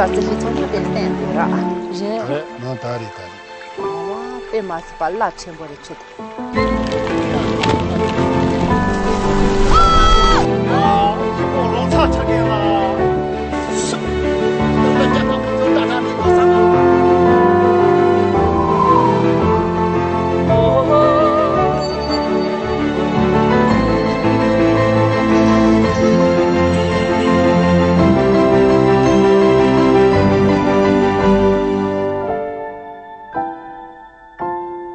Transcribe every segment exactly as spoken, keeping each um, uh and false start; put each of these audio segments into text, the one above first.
ཨ་ཙི་ཧི་ཚོང་ཁང་དེ་ལ་བསྟན་འདུག་ར། རེད། རེད། ནང་ད་རེད་ད་རེད། ཨ་དཔེ་མ་སྲིད་པ་རླབས་ཆེན་པོ་རེད་ཁྱོད།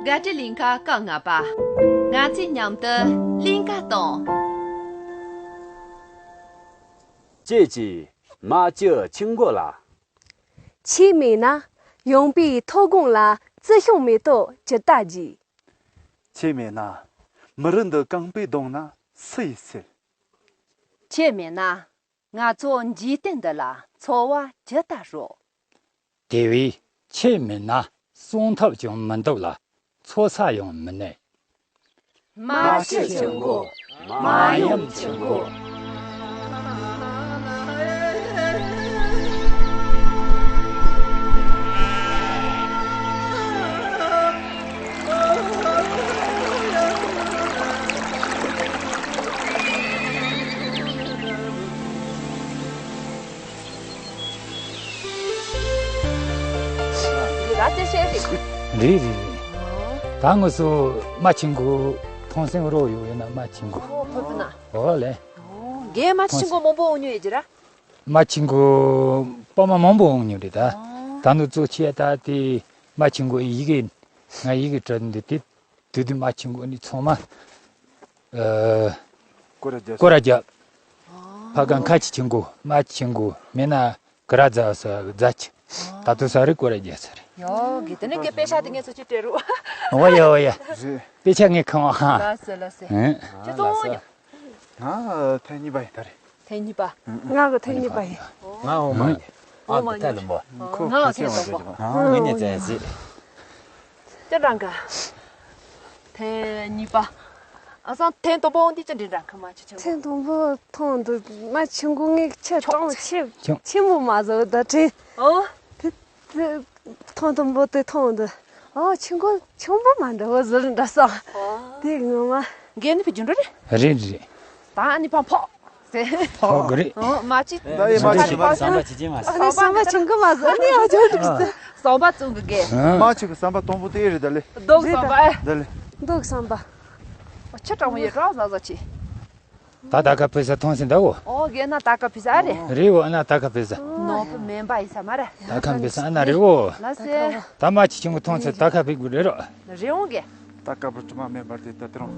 བརྒྱད་ཁྲི་གླིང་ཁ་སྐབས་ལྔ་པ། ང་ཚོས་མཉམ་དུ་གླིང་ག་གཏོང་། ཁྱེད་ཀྱིས་མ་ཅི་ཆི་མགོ་ལ། ཁྱེད་མེད་ན་ཡངས་པའི་མཐོ་སྒང་ལ་རྩི་ཤིང་མེ་ཏོག་ཇི་ལྟར་རྒྱས། ཁྱེད་མེད་ན་མི་རི་འདི་རྐང་པས་བརྡུངས་ན་སུ་ཡིས་སེལ། ཁྱེད་མེད་ན་ང་ཚོ་འཇིག་རྟེན་འདི་ལ་འཚོ་བ་ཇི་ལྟར་རོལ། དེ་བས་ཁྱེད་མེད་ན་སྲུང་ཐབས་ཀྱང་མི་འདུག་ལ་འཚོ་ས་ཡང་མི་གནས། མ་ཤི་ཆུ་འགོ། མ་ཡུམ་ཆུ་འགོ། འདི་ལ་དེ་བཤད་རེད། རེད་རེད་རེད། ད་ངོ་སོ་རྨ་ཆེན་གོ། ཐོང་སེང་རོ་ཡོད་ཡོད་ན་རྨ་ཆེན་གོ། ཨོ་ཕོ་བུ་ན། ཨོ་ལེ། རྒན་རྨ་ཆེན་གོ་མང་པོ་འོང་ཉོ་ཡོད་ཀྱི་ར། རྨ་ཆེན་གོ་པ་མ་མང་པོ་འོང་ཉོ་རེད་ད། ད་ནུ་གཙོ་ཆེ་ད་དེ་རྨ་ཆེན་གོ་ཡི་གེ་ང་ཡི་གེ་བྲིས་འདི་དེ། དུས་དུས་རྨ་ཆེན་གོ་ནི་ཚང་མ། ཨ། སྐོར་ར་རྒྱབ། སྐོར་ར་རྒྱབ། ཕ་ག་ཁ་ཆེ་ཆེན་གོ་རྨ་ཆེན་གོ་མེད་ན་ག་ར་རྫ་ས་རྫ་ཆེ། ད་དུ་ས་རི་སྐོར་ར་རྒྱབ་ས་རེད། ཡོ་གི་དེ་ནི་གི་པེ་ཤ་དེ་ངས་ཚོ་ཅི་སྤྲད་རུ། འོ་ཡ་འོ་ཡ། རེད། པེ་ཤ་ངས་ཁང་བ་ཧ། ལ་སེ་ལ་སེ། ཨ། ཁྱོད་ཚོ་འོ་ཉོ། ང་ཐེངས་གཉིས་པ་ཡིན་ད་རེད། ཐེངས་གཉིས་པ། ང་གི་ཐེངས་གཉིས་པ་ཡིན། ང་འོ་མ་ཡིན། ཨ་འོ་མ་འདི་ཐད་ལམ་པོ། ཁོ་ང་ཁོ་ཐེངས་ཆེན་དང་པོ། པོ། ཨ་ངེད་གཉིས་བཙན་ཟིག་ཅི་འདྲ་འགའ། ཐེངས་གཉིས་པ། ཨ་སང་ཐེངས་དང་པོ་འདི་ཅི་འདྲ་འགའ་མ་ཆུ་ཆུ། ཐེངས་དང་པོ་ཐོང་འདི་མ་ཆུ་འགོ་ངེད་ཆེ་གྲོང་ཆེ་ཆེ་ཆེན་པོ་མ་བཟོ་ད་དྲན། ཨོ། དེ་དེ་ཐོང་དང་པོ་དེ་ཐོང་འདི། ཨོ་ཆུ་འགོ་ཆུང་པོ་མ་འདྲ་བོ་ཟོ་རི་འདྲ་ས། ཨོ། དེ་ངོ་མ། འགན་ནི་ཕི་རྒྱུ་འགྲོ་རེད། རེད་རེད། ད་ནི་ཕ་ཕོ། ཟེར། ཕོ་གི་རེད། ཨོ་མ་ཅི། ད་ཡི་མ་ཅི་མ་ཅི་བསམ་པ་ཅི་ཅི་མ་ཟེར། ཨ་ནི་བསམ་པ་ཆུང་གི་མ་ཟེར་ནི་ཨ་ཅོ་རེད། བསམ་པ་བཙུན་གི་གེ། མ་ཅི་གི་བསམ་པ་དང་པོ་དེ་རེད་ད་ལེ། རྡོག་བསམ་པ་ཨེ། ད་ལེ། རྡོག་བསམ་པ། ཨ་ཆུ་གྲང་མོ་ཡོད་ར་ཟ་ཟ་ཆི། ད་ད་ག་ཕེ་ས་ཐོང་སེ་འདའོ། ཨོ་གེ་ན་ད་ག་ཕེ་ས་ཨ་རེད། རེད་འོ་ན་ད་ག་ཕེ་ས། ནོར་བུ་མེན་པ་ཡིན་ས་མ་རེད། ད་ག་ཕེ་ས་ཨ་ན་རེད་འོ། ལ་སེ། ད་མ་ཅི་ཆུང་གི་ཐོང་སེ་ད་ག་ཕེ་གུ་རེད་རོ། རེད་འོང་གེ། ད་དཀར་པོ་དྲི་མ་མེད་པར་དེ་ད་དེ་རང་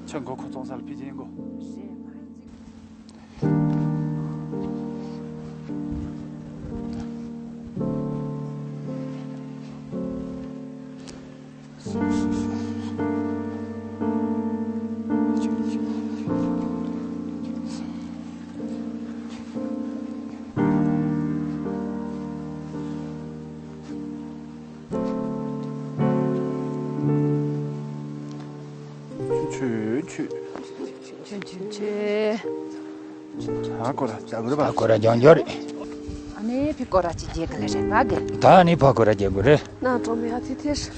ཆུ་འགོ་ཁོ་ཚོང་ས་ལ་ཕི་ཅི་ཡིན་གོ། ཆུ་ཆུ། ཆུ་ཆུ་ཆུ། ད་སྐོར་ར་རྒྱག་དགོས་རེད་པ། ད་སྐོར་ར་རྒྱག་རྒྱུ་རེད། ཨ་ནི་ཕི་སྐོར་ར་ཅིག་རྒྱག་གི་ལ་རེད་པ་གི། ད་ནི་ཕ་སྐོར་ར་རྒྱག་དགོས་རེད། ན་གྲོང་མི་ཡ་ཐི་ཐེ་ཧྲི།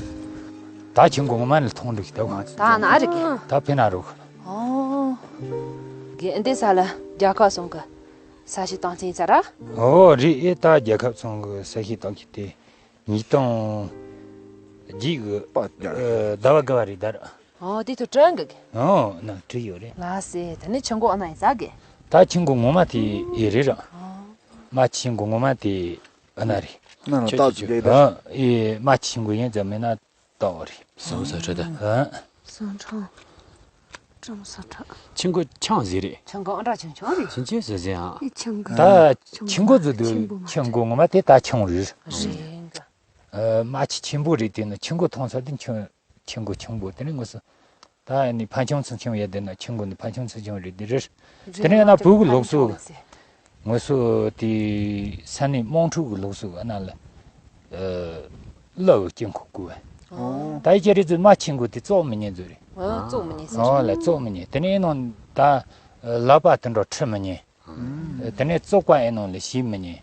ད་ཆུ་འགོ་ངོ་མ་ནི་ཐོང་འདུག་ད་ང་། ད་ན་རེད་གི། ད་ཕི་ན་རུ། ཨོ། གི་འདི་ས་ལ་རྒྱལ་ཁབ་སོང་གི། ས་ཞིག་བཏང་ཚིན་ས་ར། ཨོ་རེད་ཨེ་ད་རྒྱལ་ཁབ་སོང་གི་ས་ཞིག་བཏང་གི་དེ། ཉིས་སྟོང་བརྒྱད་གི་པ་ཟླ་བ་དགུ་བ་རེད་ད་ར། ཨོ་དེ་ཐོ་བྲན་གི་གི། ཨོ་ན་བྲིས་ཡོད་རེད། ལ་སེ་ད་ནི་ཆུ་འགོ་ཨ་ན་ཡིན་ས་གི། ད་ཆུ་འགོ་ངོ་མ་དེ་ཨེ་རེད་ར། ཨོ། མ་ཆུ་འགོ་ངོ་མ་དེ་ཨ་ན་རེད། ན་ན་ད་ཚུ་གེ་ད། ཨེ་མ་ཆུ་འགོ་ཡིན་ཙམ་མིན་ན་ད་འོ་རེད། སོང་ས་ཁྲ་ད། ཨ། སང་ཁྲ། ཀྲམ་ས་ཁྲ། ཆུ་འགོ་ཆང་ཟེར་རེད། ཆུ་འགོ་ཨ་འདྲ་ཆུང་ཆུང་རེད། ཆུང་ཆུང་ཟེར་ཟེར་ཨ། ཨི་ཆུ་འགོ། ད་ཆུ་འགོ་ཟེར་དུས་ཆུ་འགོ་ངོ་མ་དེ་ད་ཆུང་རེད། རེད་གི། ཨ་མ་ཆུ་ཆེན་པོ་རེད་དེ་ནི་ཆུ་འགོ་ཐོང་ས་དེ་ཆུ་ཆུ་འགོ་ཆུང་པོ་དེ་ནི་ངོ་སོ། ད་ནི་ཕན་ཆུང་ཚུན་ཆུང་ཡ་དེ་ན་ཆུ་འགོ་ནི་ཕན་ཆུང་ཚུན་ཆུང་རེད་དེ་རེད། དེ་ནི་ཡང་ན་བོད་ཀྱི་ལུགས་སྲོལ། ངོ་སོ་དེ་ས་གནས་དམངས་ཁྲོད་ཀྱི་ལུགས་སྲོལ་ཨ་ན་ལ། ཨ་གླུ་གི་དཀྱིལ་འཁོར་བསྐོར་བ། ད་ཡི་ཅི་རེད་ཚོད་མ་ཆེན་པོ་དེ་བཙོག་མི་ཉན་ཚོད་རེད། ཨ་བཙོག་མི་ཉན་ཟེར། ཨོ་ལ་བཙོག་མི་ཉན། དེ་ནས་ནང་ད་ལག་པ་དེ་འདྲ་ཁྲུ་མི་ཉན། དེ་ནས་བཙོག་པ་ཨེ་ནང་ལ་ཞིག་མི་ཉན།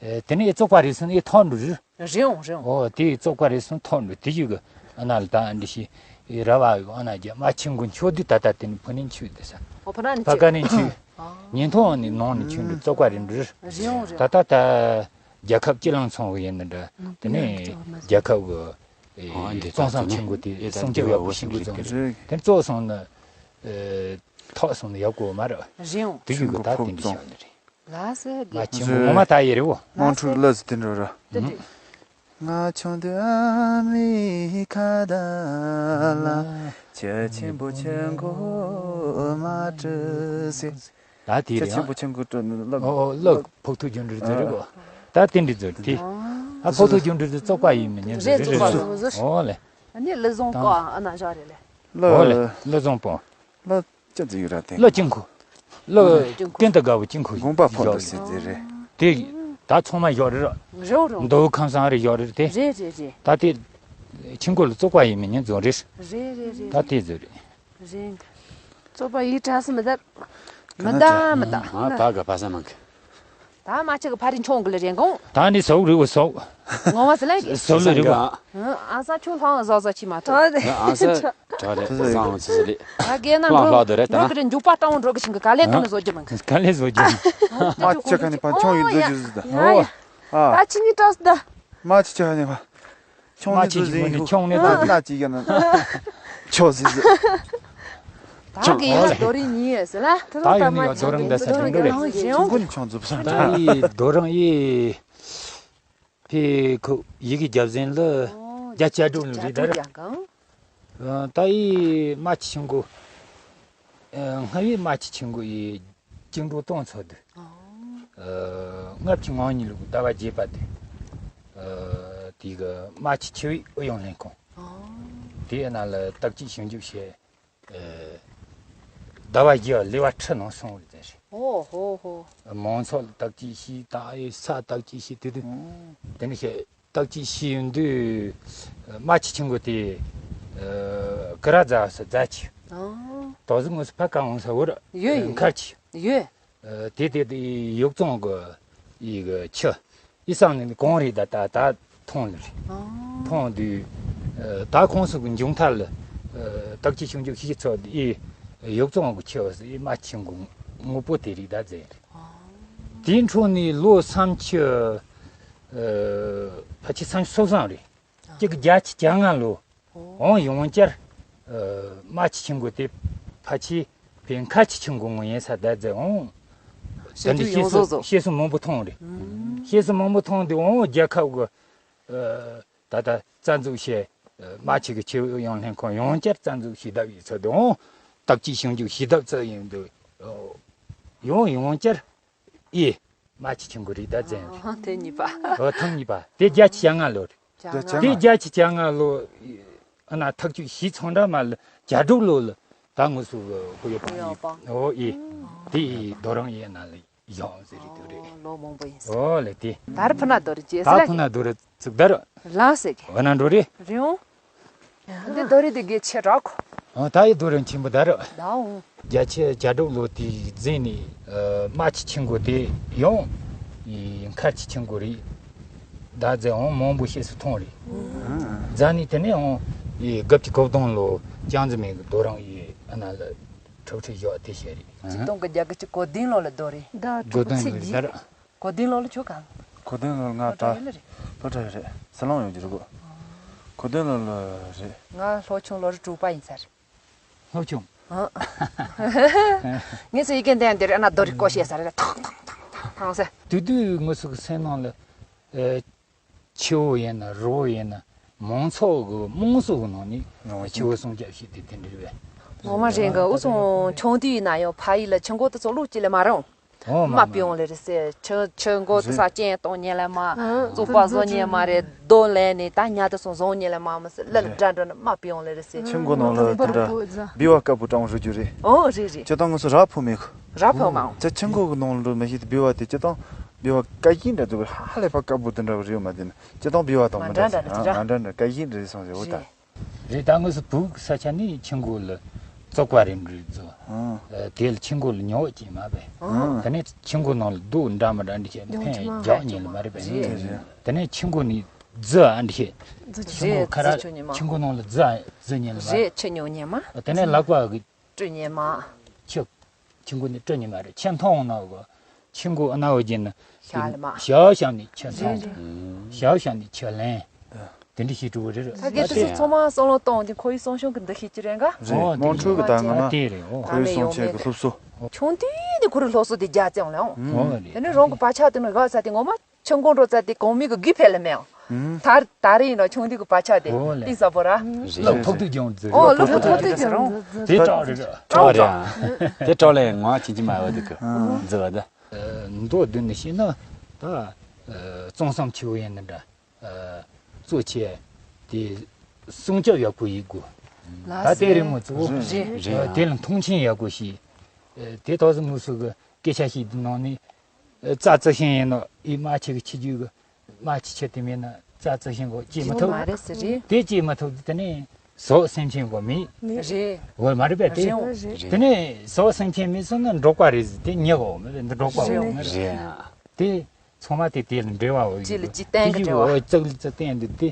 ཨེ། དེ་ནས་བཙོག་པ་རེ་སོང་ནས་ཐོག་འགྲོ་རེད། རེད་འོང་རེད་འོང་། ཨོ་དེ་བཙོག་པ་རེ་སོང་ཐོག་འགྲོ་དེ་ཡུལ་གི་ཨ་ན་ལ་ད་ཨ་འདྲི་ཤི་ར་བ་ཨ་ན་རྒྱ་མ་ཆེན་གོ་མཆོག་དུས་ད་ལྟ་དེ་ནི་ཕུ་ནིན་ཆུ་དེ་ས་ཨོ་ཕ་ན་ནི་ཕ་ཆུ་ཀ་ནི་ཆུ་ཨ་ཉིན་ཐོག་ནི་ནང་ནི་ཆུ་འདྲ་བཙོག་པ་རེ་འགྲོ་རེད་འོང་རེད། ད་ལྟ་ད་རྒྱལ་ཁབ་སྤྱི་གླིང་ཚང་བ་ཡིན་ན་འདྲ་དེ་ནས་རྒྱལ་ཁབ་གི་ཨེ་སྟོང་བསམ་ཆེན་གོ་དེ་སྲུང་སྐྱོབ་ཡག་པོ་ཤིན་གོ་ཙང་རེད། དེ་བཙོག་སོང་ན་ཨེ་ཐོག་སོང་ན་ཡག་པོ་མ་རེད། རེད་འོང་། དེ་ཡུལ་གི་ད་དེ་འདྲི་ཤི་ཨ་ནི་རེད། ལགས་སོ་དགེ། ང་ཆེན་པོ་ངོ་མ་ད་ཡེ་རེ་བོ། དམངས་ཁྲོད་ལ་ཟི་དེ་འགྲོ་ར། ཏི་ཏི། ང་ཆུང་དུས་ཨ་མི་ཁ་ད་ལ་ཁྱི་ཆེན་པོ་ཆེན་གོ་མ་བྲི་སི། ད་དེ་ཁྱི་རེད་ཆེན་པོ་ཨ། ཆེན་གོ་བྲི་ནི་ལ། ཨོ་ཨོ་ལ་ཕོག་ཐུག་རྒྱུ་འགྲུལ་དེ་རེད་གོ། ད་དེ་འདྲི་ཚོ་དེ། ཨ་ཕོག་ཐུག་རྒྱུ་འགྲུལ་དེ་བཙོག་པ་ཡིན་མི་ཉན་རེད་ཚོ་རེད་རེད་ཚོ་ཚོ། ཨོ་ལེ། ཨ་ནི་ལི་བཟང་ཀོ་ཨ་ན་ཞོ་རེད་ལེ། ལ། ཨོ་ལེ་ལི་བཟང་པོ། ལ་ཅི་ཟིག་ར་དེ། ལ་ཅིང་ཁུ། ལ་ཅིང་ཁུ། ཀན་ཏ་དགའ་བོ་ཅིང་ཁུ་དགོངས་པ་ཕོག་ཏུ་ཟེར་ཟེར་རེད། དེ། ད་ཚང་མ་ཡོད་རེད། རེད་རེད། མདོ་ཁམས་སང་རེ་ཡོད་རེད་དེ། རེད་རེད་རེད། ད་དེ། ཆིང་གོ་ལ་བཙོག་པ་ཡིན་མི་ཉན་རྫོང་རེད། རེད་རེད་རེད། ད་དེ་ཟེར་རེད། རེད། བཙོག་པ་ཡིན་དྲག་སུ་མི་ད། མི་ད་མི་ད། ང་ད་ག་ཕ་ས་མང་གི། ད་མ་ཆི་གི་ཕ་རི་མཆོང་གི་ལ་རེན་གོང་། ད་ནི་སོག་རི་བོ་སོག་ངོ་མ་སི་ལ་གི། སོག་ལི་རི་བོ། ཨ་ས་ཆུ་ལྷང་བཟོ་བཟོ་ཅི་མ་ཐོག་ཨ་ས་གྲ་རེད་བཟང་ཚི་ལི། ད་གེ་ན་ལྷང་འགྲོ་ལྷང་དུ་རེད་ད་འགྲོ་ན། གི་རེ་འཇུག་པ་སྟོང་འགྲོ་གི་ཤིང་གི་ག་ལེ་ཏང་ནི་བཟོ་རྒྱུ་མང་གི། ག་ལེ་བཟོ་རྒྱུ། མ་ཆི་ཁ་ནི་ཕ་མཆོང་ཡིན་བཟོ་རྒྱུ་ཟི་ད། ཨོ་ཡ། ད་ཆི་ནི་ཏོག་ད། མ་ཆི་ཁ་ནི་ཕ། ཆུང་ནི་ཆུང་ནི་ཆུང་ནི་ད་ན་ཅི་ཡ་ན། ཆོ་ཟི་ཟི། ད་གི་ཡ་ན་རྡོ་རིང་ཉིན་ཡོད་ཟེར་ན། ད་ཡོད་ནི་ཡ་རྡོ་རིང་ད་ས་ཆུང་འགྲོ་རེད། ཆུང་གོ་ནི་ཆུང་ཚུབ་ས་ད་ཡི་རྡོ་རིང་ཡི། ཕི་ཁུ་ཡི་གི་རྒྱབ་ཟིན་ལ་རྒྱ་ཆ་སྒྲུབ་ལུགས་རེད་ད། ད་ཡི་མ་ཆི་ཆུང་གོ། སྔ་ཡི་མ་ཆི་ཆུང་གོ་ཡི། ཅིང་འགྲོ་གཏོང་ཚོ་དུ། ཨ། སྔར་གྱི་ངང་ཉིད་ལུགས་ཟླ་བ་བརྒྱད་པ་དུ། ཨ། དེ་གི་རྨ་ཆུ་ཆེ་བའི་ཨུ་ཡོན་ལྷན་ཁང་། ཨ། དེའི་ནང་ལ་བརྟག་དཔྱད་ཞིབ་འཇུག་བྱས། ཨ། ཟླ་བ་བརྒྱད་ལས་བ་ཁྲི་ནང་སོང་བ་རེད་ཟེར། ཨོ་ཧོ་ཧོ། མང་ཚོགས་ལ་བརྟག་དཔྱད་བྱས་ད་ཨེ་ས་བརྟག་དཔྱད་བྱས་དེ་དུ། ཨོ། དེ་ནི་བྱས། བརྟག་དཔྱད་བྱས་ཡོང་དུས། རྨ་ཆུ་ཆུང་གོ་དེ། ཀི་ར་རྫ་སུ་རྫ་ཆུ། ཨང་། དོ་ཟི་ངོས་སུ་ཕ་ཀ་འོང་ས་བོར། ཡོད་ཡོད། མཁར་ཆུ། ཡོད། དེ་དེ་དེ་ཡོག་ཙོང་གི་ཡི་གི་ཆུ། ཡི་སང་ནི་གོང་རེད་ད་ད་ད་མཐོང་ལ་རེད། ཨང་། མཐོང་དུས། ད་ཁོང་སུ་གི་འབྱུང་ཐལ། བརྟག་དཔྱད་ཞིབ་འཇུག་ཤིག་ཚོ་དེ་ཡོག་ཙོང་གི་ཆུ་བ་སི་ཡི་རྨ་ཆུ་ཆུང་གོ་དངོས་པོ་དེ་རིགས་ད་རྫས་རེད། དེའི་འཕྲོ་ནས་ལོ་བསམ་ཆུ། ཕལ་ཆེར་བསམ་སོ་བཟང་རེད། གཅིག་བརྒྱད་ཅུ་གྱ་ལྔ་ལོ། འོང་ཡོང་བསྐྱར། རྨ་ཆུ་ཆུང་གོ་དེ་ཕལ་ཆེར་བན་ཁ་ཆུ་ཆུང་གོ་ངོ་ཡིན་ས་ད་རྫས་འོང་། དེ་འདྲ་བཤད་སྲོལ་བཤད་སྲོལ་མང་པོ་མཐོང་རེད། བཤད་སྲོལ་མང་པོ་མཐོང་དུས་འོང་རྒྱལ་ཁབ་གི། ད་ལྟ་རྩ་འཛུགས་བྱས། རྨ་ཆུ་གི་ཆུ་ཡོང་ལྷན་ཁང་ཡོང་བསྐྱར་རྩ་འཛུགས་ཞུས་ཐབས་ཡིན་ཚོད་དུ་འོང་། བརྟག་དཔྱད་ཞིབ་འཇུག་ཞུས་ཐབས་ཚོད་ཡིན་འདུག་ཡོང་ཡོང་བསྐྱར། ཨེ། རྨ་ཆུ་ཆུང་གོ་རིགས་ད་ཙན་རེད། དེ་གཉིས་པ། ཨོ་ཐང་གཉིས་པ་དེ་བརྒྱད་ཅུ་གྱ་ལྔ་ལོ་རེད། དེ་བརྒྱད་ཅུ་གྱ་ལྔ་ལོ། ཨ་ན་ཐག་གཅོད་བྱས་ཚང་འདྲ་མ་ལ་གྱ་དྲུག་ལོ་ལ་ད་ངོ་སུ་གུ་ཡོད་པ་ཡིན། ཨོ་ཨེ། དེ་ཡི་རྡོ་རིང་ཡིན་ན་ལ་ཡོང་ཟེར་རེད་དུ་རེད། ལོ་མང་པོ་ཡིན་ཟེར། ཨོ་ལེ་དེ། ད་ར་ཕུ་ན་རྡོ་རི་ཅེས་ད་ལ་ཕུ་ན་རྡོ་རི་ཚུགས་ད་ར། ལ་ཟེར་གི། འོ་ན་འགྲོ་རེད། རེད་འོང་། འདི་རྡོ་རི་འདི་གལ་ཆེ་དྲག་གོ། ཨ་ད་ཡི་རྡོ་རི་ཆེན་པོ་ད་ར། ད་འོང་། བརྒྱད་ཅུ་གྱ་དྲུག་ལོ་དེའི་རྫས་ནི། རྨ་ཆུ་ཆུང་གོ་དེ་ཡང་། མཁར་ཆུ་ཆུང་གོ་རེད། ད་རྫས་འོང་མང་པོ་ཤེས་སུ་མཐོང་རེད། རྫ་ནི་དེ་ནས་འོང་། དགུ་བཅུ་གོ་བདུན་ལོ་ཅང་ཙེ་མིན་གྱི་རྡོ་རིང་ཡི་ཨ་ན་ལ་གྲུབ་འབྲས་བཞག་དེ་བཤད་རེད། ཆིག་སྟོང་དགུ་བརྒྱ་དགུ་བཅུ་གོ་བདུན་ལོ་ལ་རྡོ་རི། ད་གོ་གྲུབ་དོན་ཚེ་ལ་རྒྱས། ད་ར། གོ་བདུན་ལོ་ལ་ཁྱོད་གང་། གོ་བདུན་ལོ་ལ་ང་ད་སློབ་གྲྭ་ཡོད་ལ་རེད། སློབ་གྲྭ་ཡོད་རེད། ཟི་ལིང་ཡོད་རྒྱུ་རེད་གོ། གོ་བདུན་ལོ་ལ་རེད། ང་སློབ་ཆུང་ལོ་རེ་དྲུག་པ་ཡིན་ས་རེད། སློབ་ཆུང་། ཨ། ངས་སུ་ཡི་གེ་འདན་འདིར་ཨ་ན་རྡོ་རི་བརྐོ་བྱས་ས་རེད། ཐང་ཐང་ཐང་ཐང་ཟེར། དུས་དུས་ངོ་སུ་གི་སེམས་ནང་ལ། ཨེ། ཆུ་བོ་ཡིན་ན་རི་བོ་ཡིན་ན་མང་ཚོགས་ཀྱི་དམངས་སྲོལ་གྱི་ནང་ནས་ཆུ་བོ་སྲུང་སྐྱོབ་བྱེད་དེ་དེ་འདྲ་རེད་པས། ངོ་མ་རེད་གི། འུ་ཚོ་ཆུང་དུས་ཡིན་ན་ཡང་ཕ་ཡུལ་ལ་ཆུ་མགོ་དེ་ཚོ་བླུགས་ཅི་ལས་མ་རུང་། ཨོ་མ་མ་མ། པིའོང་ལེ་རེད་ཟེར། ཆུ་ཆུ་མགོ་དེ་ས་རེད། སྐྱེན་གཏོང་ཉེ་ལས་མ། ཨ། བཙོག་པ་བཟོ་ཉེ་མ་རེད། རྡོ་ལེན་ནས་ད་ཉ་དེ་ཚོ་བཟུང་ཉེ་ལས་མ་མི་སྲིད། ལ་ལ་རེད། འདྲ་འདྲ་ནི་མ་པིའོང་ལེ་རེད་ཟེར། ཆུ་མགོ་ནང་ལ་དེ་འདྲ་བི་བ་དཀར་པོ་སྤྲང་བོ་རུ་རྒྱུ་རེད། ཨོ་རེད་རེད། སྤྱིར་བཏང་ངོ་སོ་ར་ཕོ་མེད་གི། ར་ཕོ་མ་འོང་། ཆུ་ཆུ་མགོ་གི་ནང་ལ་འགྲོ་མི་ཤེས་དེ་བི་བ་དེ་སྤྱིར་བཏང་བི་བ་དཀར་ཡིན་འདྲ་འདུག་ཧ་ལས་པ་དཀར་པོ་དེ་འདྲ་བ་རེད་མ་དེ་ནི་སྤྱིར་བཏང་བི་བ་དང་མ་མི་འདྲ་འདྲ་འདྲ་ཟེར། ཨ་འདྲ་འདྲ་དཀར་ཡིན་རེད་སོང་ཟེར། འོ་ད། རེད། རེད། ད་ངོས་སུ་བུ་གི་ས་ཆ་ནི་ཆུ་མགོ་ལ་ བཙོག་པ་རེ་འདྲ་བཟོ། ཨང་། ཨ། དེ་ལ་ཆུ་མགོ་ལ་ཉོ་བྱས་མ་རེད་པས། ཨང་། དེ་ནས་ཆུ་མགོ་ནང་ལ་རྡོ་འདྲ་མི་འདྲ་འདི་བྱས་ནས་ཕན་རྒྱག་ཉེན་ལ་མ་རེད་པས། རེད་རེད། དེ་ནས་ཆུ་མགོ་ནས་རྫི་ཨ་འདི་བྱས། རྫི་ཆུ་མགོ་ཁ་ར་ཆུ་མགོ་ནང་ལ་རྫི་ཨ་རྫི་ཉེན་ལ་མ་རེད། རེད། ཆུ་ཉོ་ཉེན་མ། དེ་ནས་ལག་པ་གི་བཀྲུ་ཉེན་མ། ཆུ། ཆུ་མགོ་ནས་བཀྲུ་ཉེན་མ་རེད། ཆུ་འཐུང་འོང་ན་གོ། ཆུ་མགོ་ཨ་ན་འོ་བརྒྱབ་ན། ཞག་ལ་མ། ཞག་ཞག་ནས་ཆུ་འཐུང་། རེད་རེད། ཞག་ཞག་ནས་ཆུ་ལེན། དེ་འདྲ་ཞིག་འགྲོ་གི་རེད། ད་གལ་ཏེ་སུ་ཚང་མ་བསམ་བློ་གཏོང་དེ་ཁོ་ཡི་སང་ཞོགས་ཀྱི་འདི་ཤེས་ཀྱི་རེད་འགའ། རེད། ཨོ། དམངས་ཁྲོད་ཀྱི་ད་ང་ན་དེ་རེད། ཨོ། ཁོ་ཡི་སང་ཆེད་ཀྱི་སློབ་གསོ། ཆུང་དུས་ནས་ཁོ་རང་སློབ་གསོ་དེ་རྒྱག་བཙལ་ལ་ཨོ། ཨོ་རེད། དེ་ནས་རང་གི་བག་ཆགས་དེ་ནི་རག་ཚར་དེ་ངོ་མ། ཆུ་མགོ་འགྲོ་ཚར་དེ་གོང་མའི་གི་རྒྱུ་འཕེལ་ལ་མེད། ཨང་། ད་ད་རེས་ཡིན་ན་ཆུང་དུས་ཀྱི་བག་ཆགས་དེ་ཨོ་ལེ། གཏིང་ཟབ་པོ་ར། རེད། སློབ་ཕྲུག་ཏུ་སྦྱོང་རྩིས། ཨོ། སློབ་ཕྲུག་ཏུ་སྦྱོང་རྩིས། དེ་སྐྲག་རེད། སྐྲག་རེད། དེ་སྐྲག་ལས་ངོ་ཆེན་གྱི་མ་བ་དེ་གི་ཨང་། འཛི་བ་ད། མདོ་བསྡུས་ནས་བཤད་ན་ད་གཙང་གསུམ་ཆུ་བོ་ཡིན་ན་འདྲ། གཙོ་ཆེ་དེ་སྲུང་སྐྱོབ་ཡག་པོ་ཡིན་དགོས། ད་ལྟའི་རིང་མོ་གཙོ་བོ་རེད། དེ་ལ་མཐོང་ཆེན་ཡག་པོ་བྱས། དེ་དག་སུ་མུ་སུ་གི་སྐད་ཆ་ཞིག་ནང་ནས། རྩྭ་བཙུགས་ཤིང་ཡིན་ནོ། ཨི་མ་ཆེ་གི་ཆེ་རྒྱུ་གི་མ་ཆེ་ཆེ་དེ་མིན་ན་རྩྭ་བཙུགས་ཤིང་གོ་སྐྱེས་མི་ཐུབ། མ་རེད་ཟེར་རེད། དེ་སྐྱེས་མི་ཐུབ་དེ་ནས་ཟོག་སེམས་ཅན་གོ་མེད། རེད། འོ་མ་རེད་པས་དེ། རེད། དེ་ནས་ཟོག་སེམས་ཅན་མེད་སོང་ན་འབྲོག་པ་རེད་ཟེར་དེ་ཉེ་གོ་མེད་པས་འདི་འབྲོག་པ་འོ་མེད་རེད། རེད། དེ་ཚང་མ་དེ་དེ་ལ་འབྲེལ་བ་འོ་ཡིན། ཅི་ལ་ཅི་བསྟན་གི་འབྲེལ་བ། འོ་ཙག་ལི་ཙག་བསྟན་འདུག་དེ་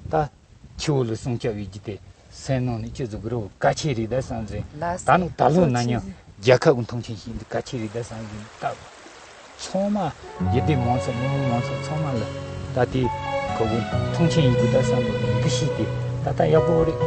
ད་ཆུ་བོ་ལ་སྲུང་སྐྱོབ་ཡོད་ཀྱི་དེ། སེམས་ནང་ནས་ཅི་ཟིག་རོ་གལ་ཆེ་རེད་ད་བསམ་ཟིན། ལགས་ད་ནི་ད་ལོ་ན་ནིང་རྒྱལ་ཁབ་ཀྱི་མཐོང་ཆེན་ཞིག་འདི་གལ་ཆེ་རེད་ད་བསམ་ཟིན་ད། ཚང་མ་ཡི་དེ་མང་ཚོགས་མི་མང་ཚོགས་ཚང་མ་ལ་ད་དེ་ཁོ་གི་མཐོང་ཆེན་ཡིན་དགོས་ད་བསམ་གི་འདི་ཤེས་ཏེ་ད་ལྟ་ཡག་པོ་རེད།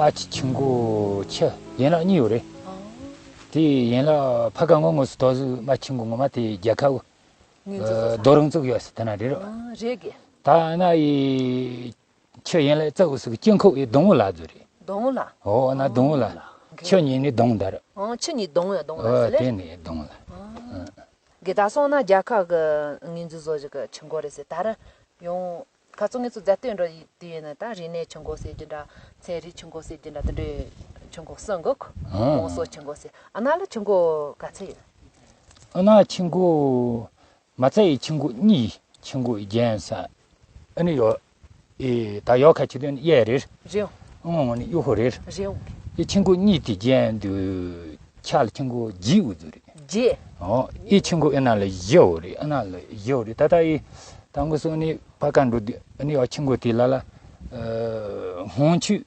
རྨ་ཆུ་ཆུ་མགོ་ཆུ་ཡན་ལག་གཉིས་ཡོད་རེད། ཨང་། དེ་ཡན་ལག་ཕ་ག་ངོ་ངོ་སུ་དོ་སུ་རྨ་ཆུ་མགོ་ངོ་མ་དེ་རྒྱལ་ཁབ་ངོས་འཛུགས་རྡོ་རིང་བཙུགས་ཡོད་ཟེར་དེ་ན་རེད་རོ། ཨང་། རེད་གི། ད་ན་ཡི་ཆུ་ཡན་ལག་བཙུགས་སུ་སྐྱིན་ཁོག་ཡི་སྡོང་བོ་ལ་བཟོ་རེད། སྡོང་བོ་ལ། ཨོ་ན་སྡོང་བོ་ལ། ཨང་། ཆུ་གཉིས་ནི་སྡོང་དར། ཨང་། ཆུ་གཉིས་སྡོང་བོ་ཡ་སྡོང་བོ་ལ་ཨོ་ཟེར་ལེ། དེ་ནི་སྡོང་བོ་ལ། ཨང་། གི་ད་སོང་ན་རྒྱལ་ཁབ་གི་ངོས་འཛུགས་བཟོ་ཞིག་གི་ཆུ་མགོ་རེད་ཟེར་ད་ར་ཡོང་། ཁ་ཚོ་ངེད་ཚོ་མཛའ་སྟོན་འགྲོ་ཡི་དུས་ཡིན་ན་ད་རིག་གནས་ཆུ་མགོ་ཟེར་གྱི་འདྲ། ཚན་རིག་ཆུ་མགོ་ཟེར་གྱི་འདྲ་དེ་འདྲའི་ཆུ་མགོ་གསུམ་འགོ། ཨང་། ༸གོང་ས་ཆུ་མགོ་ཟེར་ཨ་ན་ལ་ཆུ་མགོ་ག་ཚད་ཡོད། ཨ་ན་ཆུ་མགོ་མ་རྩ་ཡི་ཆུ་མགོ་གཉིས་ཆུ་མགོ་རྒྱན་ས་ཨ་ནི་ཡོད། ཨེ་ད་ཡོད་ཁ་ཆུ་དོན་གཡས་རེད། རེད། ཨང་ངོ་ནི་གཡོ་ཧོ་རེད། རེད། ཨེ་ཆུ་མགོ་གཉིས་དེ་རྒྱན་དུ་ཆ་ལ་ཆུ་མགོ་བརྒྱད་འུ་ཚོ་རེད། རྗེ། ཨོ། ཨི་ཆུ་མགོ་ཨི་ན་ལ་བཞི་འོ་རེད། ཨ་ན་ལ་བཞི་འོ་རེད། ད་ལྟ་ཨི་ད་མགོ་སོང་ནི་ཕ་ཀ་འགྲོ་དུས་ཨ་ནི་ཨ་ཆུ་མགོ་དེ་ལ་ལ་ཧོང་ཆུ་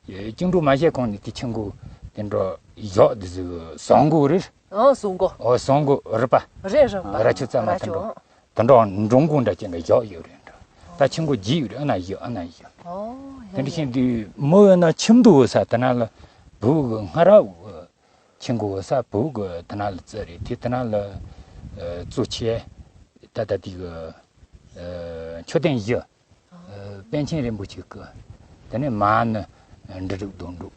ཅིང་འགྲོ་མ་བྱས་གོང་ནི་དེ་ཆུ་མགོ་དེ་འགྲོ་བཞག་དེ་ཟུ་སོང་མགོ་རེད། ཨོ་སོང་མགོ། ཨོ་སོང་མགོ་རི་པ། རེད་རི་པ། ར་ཆུ་རྩ་མ་དེ་འགྲོ་དེ་འགྲོ་འགྲོ་མགོ་འདྲ་ཅན་འདྲ་བཞག་ཡོད་རེད་འགྲོ། ད་ཆུ་མགོ་བརྒྱད་ཡོད་རེད། ཨ་ན་བཞི་ཨ་ན་བཞི། ཨོ་དེ་འདྲ་བཞིན་དུ་མོ་ཡོད་ན་ཁྱིམ་དུ་འོ་ས་དེ་ན་ལ་བུ་གི་སྔ་ར་འོ། ཆུ་མགོ་ས་བུ་གི་དེ་ན་ལ་རྩི་རེད། དེ་དེ་ན་ལ་གཙོ་ཆེ་ད་ལྟ་དེ་གི་མཆོད་རྟེན་བཞི། པཎ་ཆེན་རིན་པོ་ཆེ་གི་དེ་ནས་མ་ཎི་འབྲུ་དྲུག་དོན་དྲུག་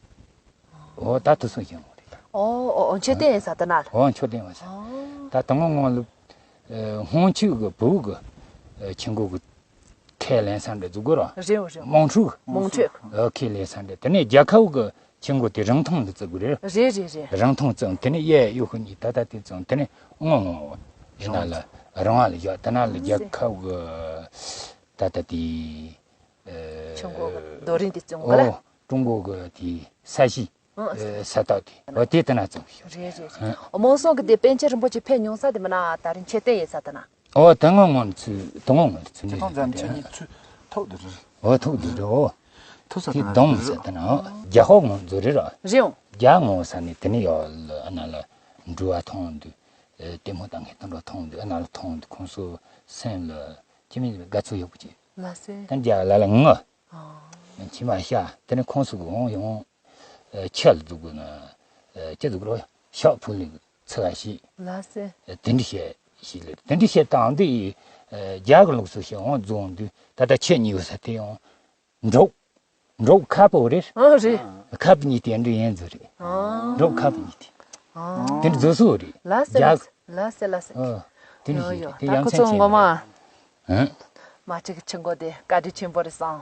ཨོ་ད་དུ་སོང་ཞིང་རེད། ཨོ་ཨོ་ཨོ་མཆོད་རྟེན་ཡིན་ས་དེ་ན་ལ། ཨོ་མཆོད་རྟེན་ཡིན་ས། ད་དང་པོ་ངོ་ལ་ཧོང་ཆུ་གི་བུ་གི་ཆུ་མགོ་གི་ཁས་ལེན་ས་འདྲ་འཛུགས་དགོས་ར། རེད་རེད། དམངས་ཁྲོད། དམངས་ཁྲོད། ཨ་ཁས་ལེན་ས་འདྲ། དེ་ནས་རྒྱལ་ཁབ་ཀྱི་ཆུ་མགོ་དེ་རིང་ཐུང་ལ་བརྩི་དགོས་རེད། རེད་རེད་རེད། རིང་ཐུང་བརྩི་དེ་ནས་གཡས་གཡོན་གཉིས་ད་ལྟ་དེ་བརྩི་དེ་ནས་སྔོན་ངོ་ཡིན་ན་ལ་རིང་བ་ལ་བཞག་དེ་ན་ལ་རྒྱལ་ཁབ་ཀྱི་ད་ལྟ་དེ་ཆུ་མགོ་གི་རྡོ་རིང་དེ་བརྩི་འོང་ག་ལ། ཨོ་ཀྲུང་གོ་གི་དེ་ས་གཞི། ཨང་། ས་ཐག་དེ་འོ་དེ་ལྟ་ན་ཙམ་ཞིག་རེད་རེད་རེད། དམངས་སྲུང་གི་དེ་པཎ་ཆེན་རིན་པོ་ཆེ་ཕེབས་མྱོང་ས་དེ་མིན་ན་ད་རིང་མཆོད་རྟེན་ཡིན་ས་དེ་ན། ཨོ་དེ་སྔོན་ངོ་ཚུ་དེ་སྔོན་ངོ་ཚུ་ནས་ཁྱེད་ཚོ་མཛའ་མཐུན་ཆོས་ཉིད་ཚུ་ཐོག་ཏུ་རེད། ཨོ་ཐོག་ཏུ་རེད། ཨོ་ཐུག་ས་དེ་དེ་ན་དོང་རེད། ས་དེ་ན་ཨོ་རྒྱ་ཧོ་ངོ་ཚུ་རེད་ར། རེད་འོང་། རྒྱ་ངོ་ས་ནས་དེ་ནས་ཡོ་ལ་ཨ་ན་ལ་འགྲུལ་བ་མཐོང་དུས་ལྟད་མོ་ལྟ་མཁན་དེ་འགྲོ་མཐོང་དུས་ཨ་ན་ལ་མཐོང་དུས་ཁོང་ཚོ་སེམས་ལ་ཅི་མིན་དགའ་ཚོར་ཡོད་པ་ཅིག་ལ་སེ། ད་རྒྱ་ལ་ལ་ངུ། ཨོ། མཆི་མ་ཤ་དེ་ནས་ཁོང་ཚོ་གི་འོང་ཡོང་། ཨ་ཆལ་འཛུགས་དགོས་ན། ཨ་ཅི་འཛུགས་རོགས་ཤག་ཕུ་ལི་ཚི་བ་ཤི། ལ་སེ། ཨ་དེ་འདྲ་བཤད་ ཞིག་ལས་དེ་འདྲ་བཤད་སྟངས་འདི་ཡིས་རྒྱ་གི་ལུགས་སྲོལ་ཞིག་འོང་རྫོང་འདུས་ད་ལྟ་ཁྱེད་གཉིས་ཡོད་ས་དེ་ཡང་འབྲོག་འབྲོག་ཁ་པོ་རེད། ཨ་རེད། ཁ་པོ་གཉིས་དེ་འདྲ་ཡིན་ཟེར་རེད། ཨ། འབྲོག་ཁ་པོ་གཉིས་དེ། ཨ། དེ་འདྲ་བཟོ་སྲོལ་རེད། ལ་སེ་རྒྱ་ལ་སེ་ལ་སེ་ལ་སེ། ཨ། དེ་འདྲ་ཡོ་ཞིག་ཡོ་རེད་དེ། ད་ཡང་ཁོ་ཚོ་ཆེན་ངོ་མ། ཆེན་ཨ། མ་གཅིག་གི་ཆུ་མགོ་དེ་བཀའ་དྲིན་ཆེན་པོ་རེད་བསམ།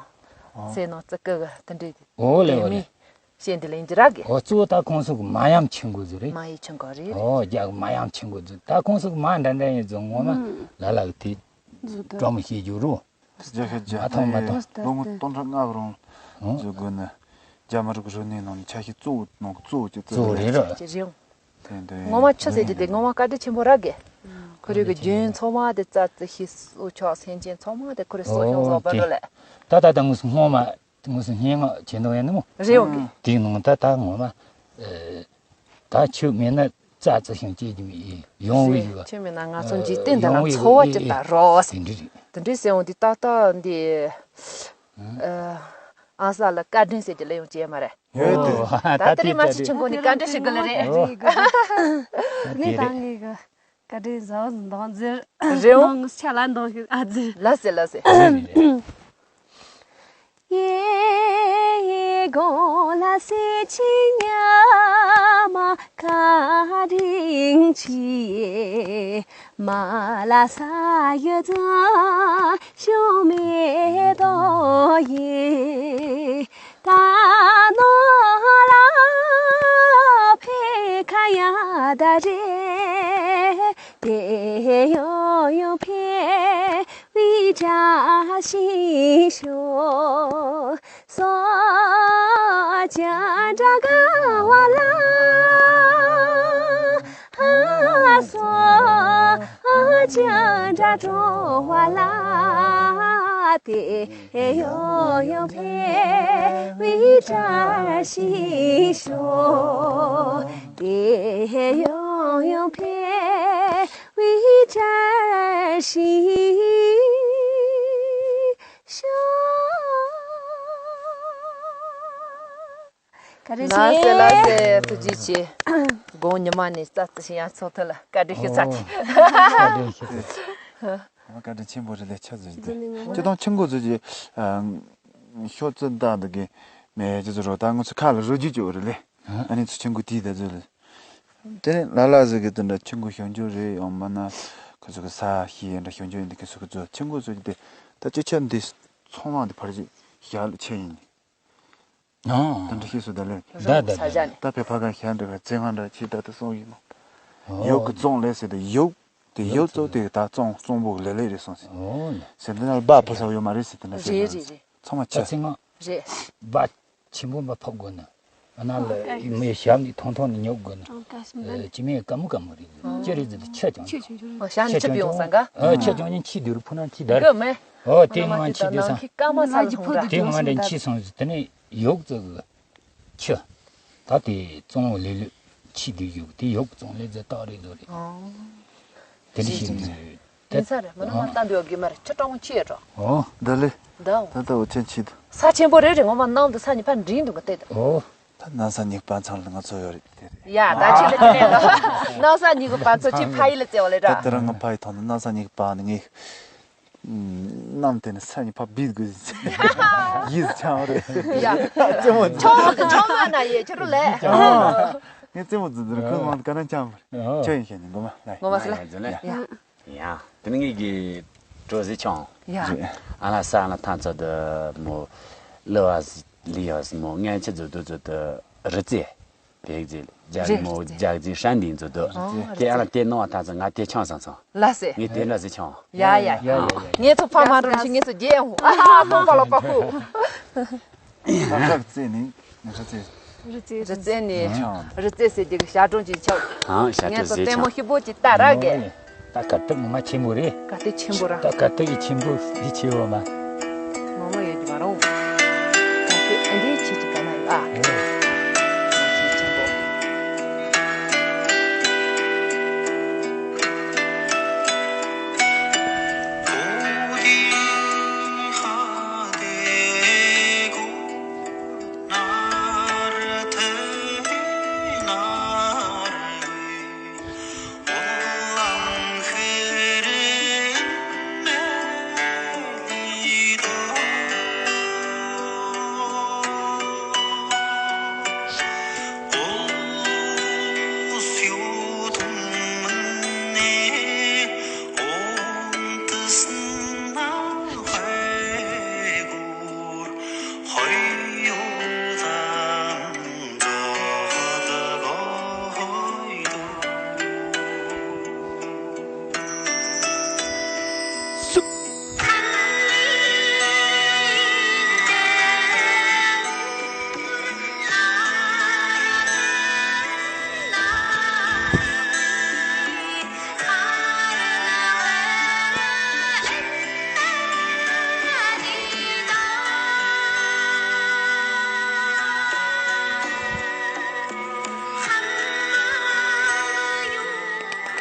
ཨ། སེ་ནོ་ཙི་ཀི་གི་དེ་འདྲ། ཨོ་ལེ་ཨོ་ལེ། བཤད་འདི་ལེན་གྱི་རག་གི། ཨོ་གཙོ་བོ་ད་ཁོང་ཚོ་གི་མ་ཡམ་ཆེན་པོ་ཟིག་རེད། མ་ཡི་ཆེན་པོ་རེད། ཨོ་རྒྱ་གི་མ་ཡམ་ཆེན་པོ་ཟིག་ད་ཁོང་ཚོ་གི་མ་འདྲ་འདྲ་ཡིན་ཟིག་ངོ་མ་ལ་ལ་གི་དེ་བཀྲ་མི་ཤེས་རྒྱུ་རུ། རྒྱ་ཤ་རྒྱ་མ་ཐོང་མ་ཐོང་། ལོ་ངོ་སྟོང་ཕྲག་ལྔ་གི་རིང་ཨོ་བཟོ་དགོས་ནི། རྒྱ་མི་རིགས་རིག་གནས་ནང་ནས་ཆ་ཤས་གཙོ་བོ་ནང་གི་གཙོ་བོ་གཅིག་གཙོ་བོ་རེད་ར། ཅི་རེད། དེ་འདྲ་ངོ་མ་ཆི་ཟེར་རྒྱུ་དེ་ངོ་མ་བཀའ་དྲིན་ཆེན་པོ་རག་གི། ཁོ་རེ་གི་རྒྱུན་ཚང་མ་དེ་རྩ་རྩི་ཤེས་སོ་ཆོག་སེམས་ཅན་ཚང་མ་དེ་ཁོ་རེ་གསོ་སྐྱོང་བཟོ་བ་རུ་ལས། ད་ད་ད་ངོས་སུ་སྔོན་མ། དངོས་སུ་སྙན་ངག་བྱེད་འདོད་ཡོད་ནི་མོ། རེད་ཡོང་གི། དེའི་ནང་ད་ད་ངོ་མ། ཨེ། ད་ཆོས་མེད་ན་རྩ་རྩི་ཞིང་སྐྱེ་རྒྱུ་ཡི་ཡོང་བའི་ཡུལ་བ། ཆོས་མེད་ན་ང་ཚོ་འཇིག་རྟེན་འདི་ལ་ཡོང་བའི་འཚོ་བ་ཡུལ་ཅི་ལྟར་རོ་ཟེར། དེ་འདྲ་རེད། དེ་འདྲའི་སེམས་འོང་དུས་ཏག་ཏག་འདི། ཨ། ཨང་ས་ལ་བཀའ་དྲིན་ཟེར་གྱི་ལ་ཡོང་བྱས་མ་རེད། ཡོད་དེ། ད་དེ་རིང་མ་ཤི་ཆུ་མགོ་ནས་བཀའ་དྲིན་ཞུ་གི་ལ་རེད། ངས་ད་ངས་གི། བཀའ་དྲིན་ཟབ་མོ་འདང་ཟེར། རེད་འོང་། ངས་ཆ་ལ་འདང་ཞིག་ཨ་ཟེར། ལ་ཟེར་ལ་ཟེར། ཡེ་ཡེ་གོ་ལ་སེ་ཆི་ཉ་མ་ཀ་རིང་ཆི་ཡེ་མ་ལ་ས་ཡོད་ཙང་ཤོ་མེ་དོ་ཡེ། ད་ནོ་ལ་ཕེ་ཁ་ཡ་ད་རེ། དེ་ཡོ་ཡོ་ཕེ་བི་ཅ་ཤིང་ཤོ། སོ་ཅ་འདྲ་ག་བ་ལ། ཧ་སོ་ཅ་འདྲ་འགྲོ་བ་ལ། དེ་ཡོ་ཡོ་ཕེ་བི་ཅ་ཤིང་ཤོ། དེ་ཡོ་ཡོ་ཕེ་བི་ཅ་ཤིང་ཤོ། བཀའ་དྲིན་ཆེ། ལགས་སེ་ལགས་སེ། ཐུགས་རྗེ་ཆེ། དགོང་ཉི་མ་ནས་རྩ་རྩི་ཞིང་ཡང་ཚོགས་ཐུབ་ལ་བཀའ་དྲིན་ཞུ་ཚར་ཆེ། བཀའ་དྲིན་ཞུ་ཚར་ཆེ། བཀའ་དྲིན་ཆེན་པོ་རེད་ལེ། ཆ་ཟིན་ཏེ་ཁྱེད་དང་ཆུ་མགོ་ཚོས་ཀྱི་ཤོག་རྩི་བཏང་འདུག་གི་མེད་ཅི་ཚོ་རོ། ད་ང་ཚོ་ཁ་ལ་རོ་རྒྱུས་ཅོ་རེད་ལེ། ཨ་ནི་ཚོ་ཆུ་མགོ་དེའི་ད་ཚོ་ལེ། དེ་ནས་ལ་ལ་ཟིག་གི་དེ་འདྲ་ཆུ་མགོ་ཞོན་རྒྱུ་རེད། ཡང་མིན་ན་ཁོ་ཚོ་གི་ས་ཤི་ཡན་འདྲ་ཞོན་རྒྱུ་ཡིན་དེ་ཁོ་ཚོ་གི་ཚོ་ཆུ་མགོ་ཚོ་གི་དེ་ད་ཅི་ཆ་འདི་ཚང་མ་འདི་ཕར་ཅིག་ཞག་ལ་ཆེ་ཡིན། ཨ། དེ་འདྲ་ཤེས་སོ་ད་ལེ། ད་ད་ས་ཆ་ནས། ད་བོད་ཕ་ག་ཤ་འདྲ་ག་བཙན་ང་འདྲ་ཆེ་ད་ད་སོང་ཡིན་ནོ། ཨོ། ཡོག་གི་བཙོང་ལས་ཟེར་ད་ཡོག་དེ་ཡོག་གཙོ་དེ་ད་བཙོང་བཙོང་པོ་ལེ་ལེ་རེད་སོང་ཟེར། ཨོ་ལེ། ཟེར་འདི་ན་སྦ་ཕོ་ས་ཡོད་མ་རེད་ཟེར་དེ་འདྲ་ཟེར། རེད་རེད་རེད། ཚང་མ་ཆ། ཚིང་ང་། རེད། སྦ་ཆེན་པོ་མ་ཕབ་དགོས་ན། ཨ་ན་ལ་མི་ཞབས་ནི་ཐོང་ཐོང་ནི་ཉོབ་དགོས་ན། ཅི་མེད་ཀ་མུ་ཀ་མུ་རེད། ཅི་རེད་ཟེར་ཏེ་ཆ་ཅང་ཆ་ཅང་ཅང་ཨ་ཤ་ནི་ཆི་པི་ཡོང་ས་ག་ཨ་ཆ་ཅང་ཅང་ཆི་དུ་རུ་ཕུ་ན་ཆི་དར། གི་མེ། ཨོ་དེ་ང་ཆི་དུ་སང་། ཁི་ཀ་མ་ས་ལ་ཧུང་ར། དེ་ང་འདྲ་ཆི་སང་ཟེར་དེ་ནི་ཡོག་ཙི་གི་ཆི། ད་དེ་བཙོང་ལེ་ལུ་ཆི་དུ་ཡོག་དེ་ཡོག་བཙོང་ལེ་ཟེར་ཏག་རེད་ཟོ་རེད། ཨོ། དེ་འདྲ་ཞིག་འདུག་དེ་ཡིན་ས་རེད། མ་ན་མ་ལྟ་འདོད་གི་མ་རེད། ཁྱི་སྤྲང་མོ་ཆི་ཡོད་འགྲོ། ཨོ། ད་ལེ། ད་འོ། ད་ད་འོ་ཆེན་ཆི་འདུག་ས་ཆེན་པོ་རེད་རེད། ངོ་མ་ནང་དུ་ས་གཉིས་ཕར་འགྲིམ་འདུག་ག་བལྟས་དང་། ཨོ། ད་གནམ་ས་གཉིས་པ་ཚང་ལ་ང་ཚོ་ཡོད་རེད་དེ་རེད། ཡ་ད་ཆི་ལེ་དེ་ནས་ལོ། གནམ་ས་གཉིས་ཀྱི་བར་ཚོ་ཆི་ཕ་ཡི་ལ་བཙལ་བ་ལེ་ད་ར། དེ་རིང་ང་ཕ་ཡི་ཐོག་ནས་གནམ་ས་གཉིས་ཀྱི་བར་ནས་ངས་གནམ་དེ་ནས་ས་གཉིས་ཕར་བིས་དགོས་ཡིས་ཆང་རེད། ཡ། ཆང་མ་ཆང་མ་ན་ཡེ་ཁྱོད་རུ་ལེ། ངས་རྩེད་མོ་རྩེ་དུས་ཁོས་ང་ག་ན་ཆང་མ་རེད། ཁྱོད་ཡིན་ཤེས་ནི་ངོ་མ་ལ། ངོ་མ་སི་ལ། ཡ་ཡ་ཡ། ཡ། དེ་ནི་ངེད་ཀྱི་གྲོ་ཟི་ཆང་། ཡ། ཨ་ལ་ས་ཨ་ལ་ཐང་ཚོ་དུ་མོ་ལི་བ་ཟི་ལི་ཡ་ཟི་མོ་ངན་ཆི་ཛུ་དུ་ཛུ་དུ་རི་ཙེ། བེག་ཛི་རྒྱ་རི་མོ་རྒྱ་ཛི་ཧྲན་དིང་ཛུ་དུ། དེ་ཨ་ལ་དེ་ནོ་ཨ་ཐང་ཚོ་ང་དེ་ཆང་སང་ཚང་། ལ་སེ། ངས་དེ་འདྲ་ཟི་ཆང་། ཡ་ཡ་ཡ། ངས་ཚོ་ཕ་མ་རུ་ཞིག་ངས་ཚོ་རྒྱལ་ཧུ་ཨ་ཧ་ཧ་ཧོ་པ་ལ་པ་ཧུ། ང་ཁ་རྩེ་ནི་ང་ཁ་རྩེ། རི་རྩེ་ནི་རི་རྩེ་ཟེར་དེ་གི་ཞག་གྲོང་གི་ཆག་ཨང་ཞག་ངས་གྲོང་ཚོ་ཟེར་ལྟད་མོ་ཆག་ཤི་པོ་ཅིག་ལྟ་ར་གེ། ད་ག་ཏི་མ་མ་ཆེན་པོ་རེད། ག་ཏི་ཆེན་པོ་ར། ད་ག་ཏི་གི་ཆེན་པོ་འདི་ཆེ་བ་མ། མ་མ་ཡོད་ཀྱི་མ་རུང་། ག་ཏི་ཨ་འདི་ཆེ་ཅིག་ག་ན་ཡོད་ཨ། ཨེ། ཆེ་ཆེན་པོ།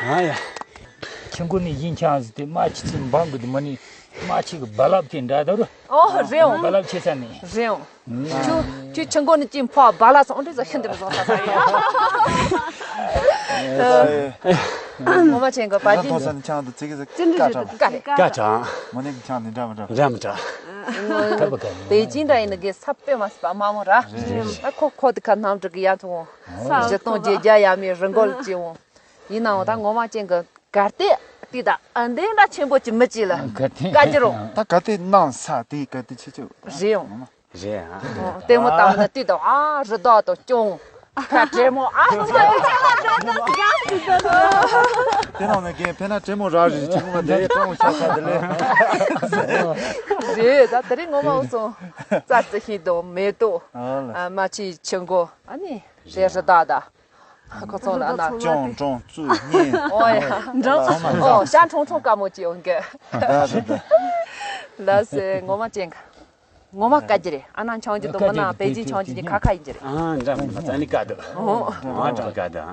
ཨ་ཡ། ཆུ་མགོ་ནས་ཡིན་ཆང་ཟིག་དེ་རྨ་ཆུ་ཚོད་འབངས་གི་དུ་མ་ནི་རྨ་ཆུ་གི་རྦ་རླབས་ཅན་འདྲ་ད་རུ། ཨོ་རེད་འོང་། རྦ་རླབས་ཆེ་ས་ནས། རེད་འོང་། ཁྱོད་ཁྱོད་ཆུ་མགོ་ནས་ཅིག་ཕོ་རྦ་རླབས་སོང་འདྲ་ཟ་ཤིན་ཏུ་བཟོ་ས་ས་ཡ། ངོ་མ་ཆེན་གི་པ་ཅི། ཐོ་ས་ནས་ཆང་དུ་ཙི་གི་ཟིག་ཀ་ཀྲང་། ཀ་རེད། ཀ་ཀྲང་། མོ་ནས་ཆང་ནི་འདྲ་མི་འདྲ། འདྲ་མི་འདྲ། ཁ་བ་ཁ་ནི། དེ་ཅིན་འདྲ་ཡིན་ནི་གི་ས་པེ་མ་སི་པ་མ་མོ་ར། རེད་རེད། ཨ་ཁོ་ཁོ་དི་ཁ་ནམ་དྲུག་གི་ཡ་ཐུང་། བཞི་སྟོང་བརྒྱད་བརྒྱ་ཡ་མི་རི་མགོ་ལ་ཅི་འོང་། ཡིན་ནའང་ད་ངོ་མ་ཅན་གི་གར་སྟེགས་དེ་ད་ཨ་འདི་འདྲ་ཆེན་པོ་ཅིག་མི་ཅིག་ལ་ག་དེ་བཀའ་རྒྱུ་རུང་། ད་ག་དེ་ནང་ས་དེ་ག་དེ་ཆེ་ཆེ་རེད་ཡོང་། རེད་ཨ། ལྟད་མོ་ལྟ་བ་ན་དུས་དང་ཨ་རི་དྭགས་དང་སྐྱོང་ཁ་བྲེ་མོ་ཨ། དེ་ནང་ནས་རྒན་ཕེ་ན་བྲེ་མོ་ར་རི་ཆེན་མོ་དེ་ཀྲང་ཤ་ཤ་དེ་ལས། རེད་ད་དེ་རིང་ངོ་མ་འོ་སོང་རྩྭ་རྩི་ཤིང་དང་མེ་ཏོག་ཨ་མ་ཆི་ཆུ་མགོ་ཨ་ནི་དེ་རི་དྭགས་ད། ཁོ་ཚོ་ལ་ན། ཅོང་ཀྲོང་བཙུགས་གཉིས། ཨོ་ཡ། འགྲོ། ཨོ་ཤ་ཁྲོང་ཁྲོང་དཀའ་མོ་ཅིག་ཡོང་གི། ད་རེད་ད། ལ་སེ་ངོ་མ་ཅན་ག་ངོ་མ་བཀའ་རྒྱུ་རེད། ཨ་ན་ཆང་རྒྱུ་དང་མི་ན་པེ་ཅིན་ཆང་རྒྱུ་གཉིས་ཁ་ཁ་ཡིན་རྒྱུ་རེད། ཨ་འདྲ་མི་འདྲ་ཙ་ནི་བཀའ་འདུག་ཨོ་འདྲ་བཀའ་འདུག་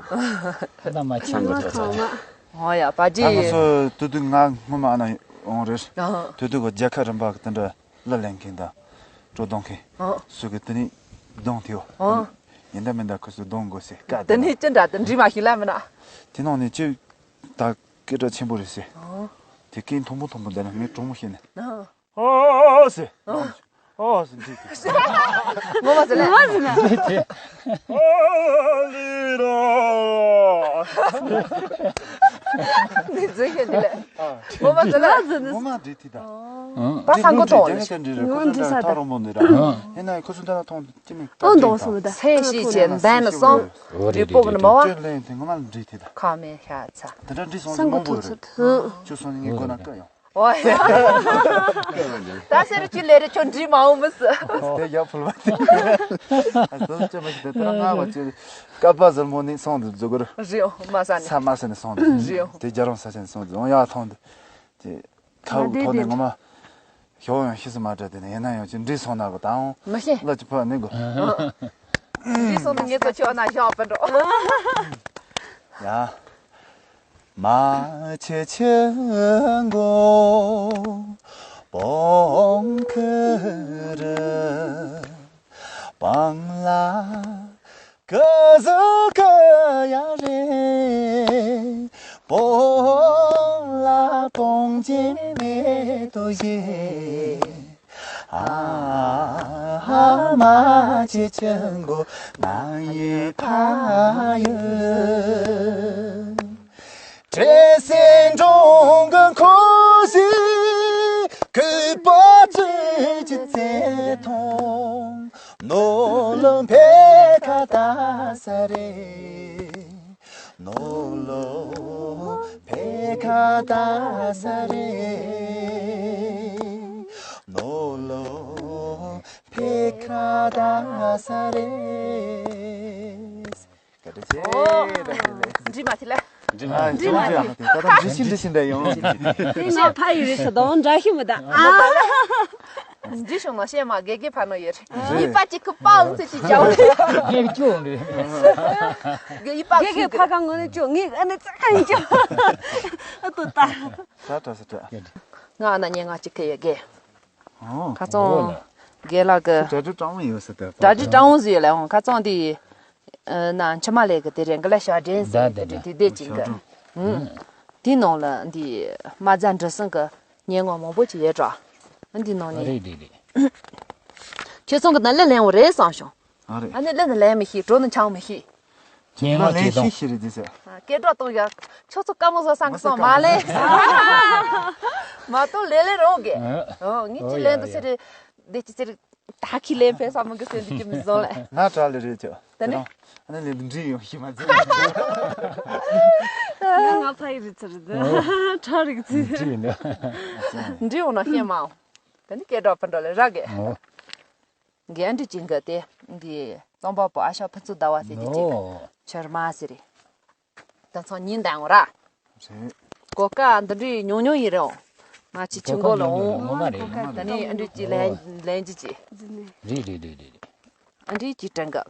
ད་མ་ཆང་གི་ཐོག་ཚ་ཆ། ཨོ་ཡ་པ་ད་ང་ཅི། ཚོ་དུ་དུ་ང་སྔོན་མ་ཨ་ན་འོང་རེད། ཨ་དུ་དུ་གི་རྒྱལ་ཁ་རིམ་པ་གི་དེ་འདྲ། གླུ་ལེན་མཁན་དང་། སྤྲོ་གཏོང་མཁན། ཨོ། སུ་གི་དེ་ནས་གདོང་ཐེའོ། ཨོ། ཡིན་ད་མིན་ད་ཁོ་སུ་གདོང་དགོས་སེ་བཀའ་དེ་ནས་ཅི་འདྲ་དེ་འདྲི་མ་ཤེས་ལ་མིན་ན། དེ་ནང་ནས་ཅི། ད་སྐད་གྲགས་ཆེན་པོ་རེད་སེ། ཨོ། དེ་སྐད་མཐོན་པོ་མཐོན་པོ་འདི་ན་ངས་གྲོགས་མོ་ཤེས་ནས། ཨོ། ཨོ་སེ། ཨོ་སེ་འདྲི་གི་ངོ་མ་ཟེར་ལ། ངོ་མ་ཟེར་ན། ཨོ་ལི་རོ། ནི་ཟེར་ཤེས་འདི་ལས། ངོ་མ་ཟེར་ལ། ངོ་མ་འདྲི་དེ་ད། ད་ཧང་གོ་ཐོང་། ངོ་འདྲི་ས་ད། ཡིན་ན་ཁོ་ཚོ་འདི་ལ་ཐོང་ཅི་མིན། ཨོ་འདོང་སོང་ད། སེམས་ཤེས་བྱེད་འདན་ལ་སོང་། འདྲི་པོ་གི་ནི་མ་བ། ཁ་མེད་ཤ་ཚ། དེ་འདྲ་འདྲི་སོང་ཅི་མང་པོ་རེད། ཁྱོད་སོང་ནི་ངའི་སྒོ་ན་བཀའ་ཡོང་། ཨོ། ད་སེ་རུ་ཅི་ལས་རེ་ཁྱོད་འདྲི་མ་འོང་མི་སྲིད། དེ་ཡག་ཕུལ་བ་དེ། ཨ་སོ་སོ་ཅི་མ་ཤི་དེ་དེ་རང་ང་བ་ཅི། ཀ་པ་ཟེར་མོ་ནི་སོང་དུ་འཛུགས་གི་རེད། རེད་ཨོ་མ་ས་ནི། ས་མ་ས་ནི་སོང་དུ། རེད་ཨོ། དེ་རྒྱ་རོང་ས་ཆ་ནི་སོང་དུ་འོང་ཡག་ཐོང་དུ། དེ། ཁའུ་ཐོག་ནས་ངོ་མ། ཞོག་ཡང་ཤི་སུ་མ་དྲ་དེ་ནས་ཡིན་ན་ཡང་ཅི་འདྲི་སོང་ན་གོ་དང་། མི་ཤེས། ལ་ཅི་ཕ་ནི་གོ། འདྲི་སོང་ན་ངེད་ཚོ་ཆོག་ན་ཞོག་པ་འགྲོ། ཡ། མ་ཆེ་ཆེ་མགོ་པོང་ཁུ་རུ་པང་ལ། ཀ་ཟུ་ཀ་ཡ་རེ། པོ་ལ་པོང་ཅེ་མེ་ཏོ་ཡེ། ཨ་ཧ་མ་ཅེ་ཅང་གོ་ན་ཡེ་ཕ་ཡེ། ཁྲེ་སེ་འབྲོང་གི་ཁོ་ཞིག་གི་པ་ཅི་ཅི་ཚེ་ཐོང་། ནོ་ལོ་ཕེ་ཁ་ད་ས་རེ། ནོ་ལོ་ཕེ་ཁ་ད་ས་རེ། ནོ་ལོ་ཕེ་ཁ་ད་ས་རེ། བཀའ་དྲིན་ཆེ། ཨོ། བཀའ་དྲིན་ཆེ། འདྲི་མ་ཐི་ལ། འདྲི་མ། ཨ་འདྲི་མ་ཐི། ད་ད་འདྲི་ཤིན་འདྲི་ཤིན་འདྲ་ཡོང་། དེ་ང་ཕ་ཡི་རེད་ཟེར་དང་འདྲ་ཤི་མི་ད། ཨ། འདྲི་བྱུང་ན་བཤད་མ་དགེ་དགེ་ཕ་ནོ་ཡོད། ཡིན་པ་ཅིག་ཁུ་པའོ་ཚེ་ཅིག་བྱའོ། དགེ་སྐྱོ་འདྲི། དགེ་ཡིན་པ་དགེ་དགེ་ཁུ་ཕ་གང་ངོ་ནས་སྐྱོ་ངས་ཨ་ནི་ཙག་ཡིན་སྐྱོ། ཨ་ཏོ་ད། ས་ཏྲ་ས་ཏྲ། ང་ཨ་ན་ཉེ་ང་ཅིག་ཁེ་ཡོད་དགེ། ཨོ། ཁ་སང་དགེ་ལགས་ཀྱི་གྲ་སྒྲིག་གྲང་མོ་ཡོད་ས་དེ། གྲ་སྒྲིག་གྲང་མོ་ཟིག་ཡོད་ལ་ཨང་ཁ་སང་དེ་ན་མཆི་མ་ལས་ཀྱི་དེ་རེད་འགི་ལ་ཞག་འདྲེན་ཟེར་དེ་དེ་དེ་ཅིག་གི། དེ་ནང་ལ་འདི་མ་རྫ་འབྲི་སྲིང་གི་སྙན་ངག་མང་པོ་ཅིག་ཡོད་ར། འདི་ནང་ནས་རེད་རེད་རེད། ཁྱོད་ཚང་གི་ན་ལེ་ལེན་འོ་རེད་བསམ་བྱུང་། ཨ་རེད། ཨ་ནི་ལེ་ནི་ལེན་མི་ཤེས་གྲོ་ནི་འཆང་མི་ཤེས། སྙན་ངག་ལེན་ཅིག་ཤི་དང་། ཤི་ཤི་རེད་དེ་ཟེར། སྐད་གྲགས་གཏོང་ཡག་ཁྱོད་ཚོ་དཀའ་མོ་བཟོ་སང་གི་སོང་མ་ལེན། མ་གཏོགས་ལེ་ལེ་རོགས་གི། ཨོ་ངས་ཅི་ལེན་དུ་ཟེར་རེད། འདི་ཅི་ཟེར་ད་ཁི་ལེན་ཕེ་ས་མི་གི་ཟེར་འདི་ཅི་མི་བཟོ་ལེ། ང་གྲ་ལེ་རེད་ཅོ། ད་ནི། ཨ་ནི་ལེ་འདི་འདྲི་ཡོང་ཤི་མ་ཟེར། ང་ང་ཕ་ཡི་རི་ཚི་རི་ཟེར། གྲ་རིག་ཚི། འདྲི་ཡོང་ན་ཤེས་མ་འོང་། ད་ནི་སྐད་གྲགས་ཕ་འགྲོ་ལེ་རག་གི། འགན་འཁྲི་ཅན་གྱི་དེ་འདི་རྩོམ་པ་པོ་ཨ་ཤ་ཕུན་ཚོགས་ཟླ་བ་ཟེར་དེ་ཅིག་ནོ། ཕྱིར་མ་ཟེར་རེད། དེང་སང་ཉིན་ལྡན་འོ་ར། རེད། གོ་སྐབས་འདི་འདྲའི་ཉུང་ཉུང་ཡིན་རེད་འོ། ང་ཆི་ཆི་མགོ་ལ་འོང་། ངོ་མ་རེད། ད་ནི་ཨ་འདྲི་ཅིག་ལན་ལན་ཅི་ཅི། རེད་རེད་རེད་རེད། ཨ་འདྲི་ཅིག་དྲན་གི།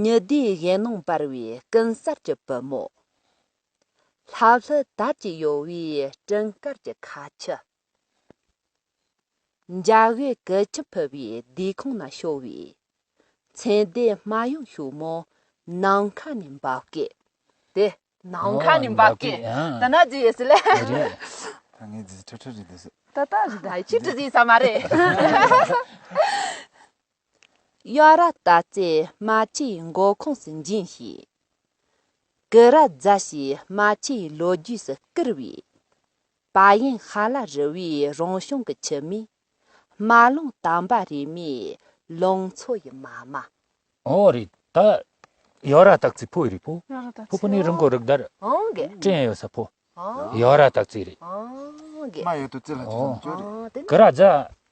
ཉི་ཟླའི་ཡན་ལུང་འབར་བའི་ཀུན་གསར་གྱི་བུ་མོ། ལྷ་ལྷུ་དར་གྱི་ཡོལ་བའི་སྤྲིན་དཀར་གྱི་ཁ་ཆུ། འཇའ་འོད་གུར་ཆུ་ཕུབ་པའི་ལྡེ་ཁང་ན་ཤོར་བའི། མཚན་ལྡན་སྨྲ་ཡུམ་ཞིག་མོ་ནམ་མཁའ་ནས་འབབ་སྐད། དེ། ནམ་མཁའ་ནས་འབབ་སྐད། ཨོ། ད་ན་ཟིག་ཡོད་སྲིད་ལེ། རེད། ད་ངས་ཟིག་ཁྲི་ཁྲི་རེད་འདུག་ཟེར། ད་ད་རེད་ད། ཨ་ཁྲི་ཁྲི་ཟིག་ས་མ་རེད། གཡོ་ར་སྟག་རྩེ་རྨ་ཆུའི་མགོ་ཁུངས་སུ་འགྱིང་ཞིང་། ཀུ་ར་རྫ་ཞེས་རྨ་ཆུའི་ལོ་རྒྱུས་སུ་བསྐུར་བའི། བལ་ཡུལ་ཧ་ལ་རི་བོའི་རང་བྱུང་གི་ཆུ་མིག་རྨ་ཀླུང་དམ་པ་རིས་མེད་ལང་ཚོ་ཡི་མ་མ། ཨོ་རེད་ད། གཡོ་ར་སྟག་རྩེ་ཕོ་ཡི་རེད་པོ། གཡོ་ར་སྟག་རྩེ། ཕོ་ཕོ་ནི་རི་མགོ་རི་དར། ཨང་གེ། སྤྲིན་ཡོད་ས་ཕོ། ཨང་། གཡོ་ར་སྟག་རྩེ་རེད། ཨང་གེ། མ་ཡོད་དུ་རྩེ་ལ་ཅི་ཨོ། ཙམ་ཅོ་རེད། ཨང་དེ་ནི། ཀུ་ར་རྫ།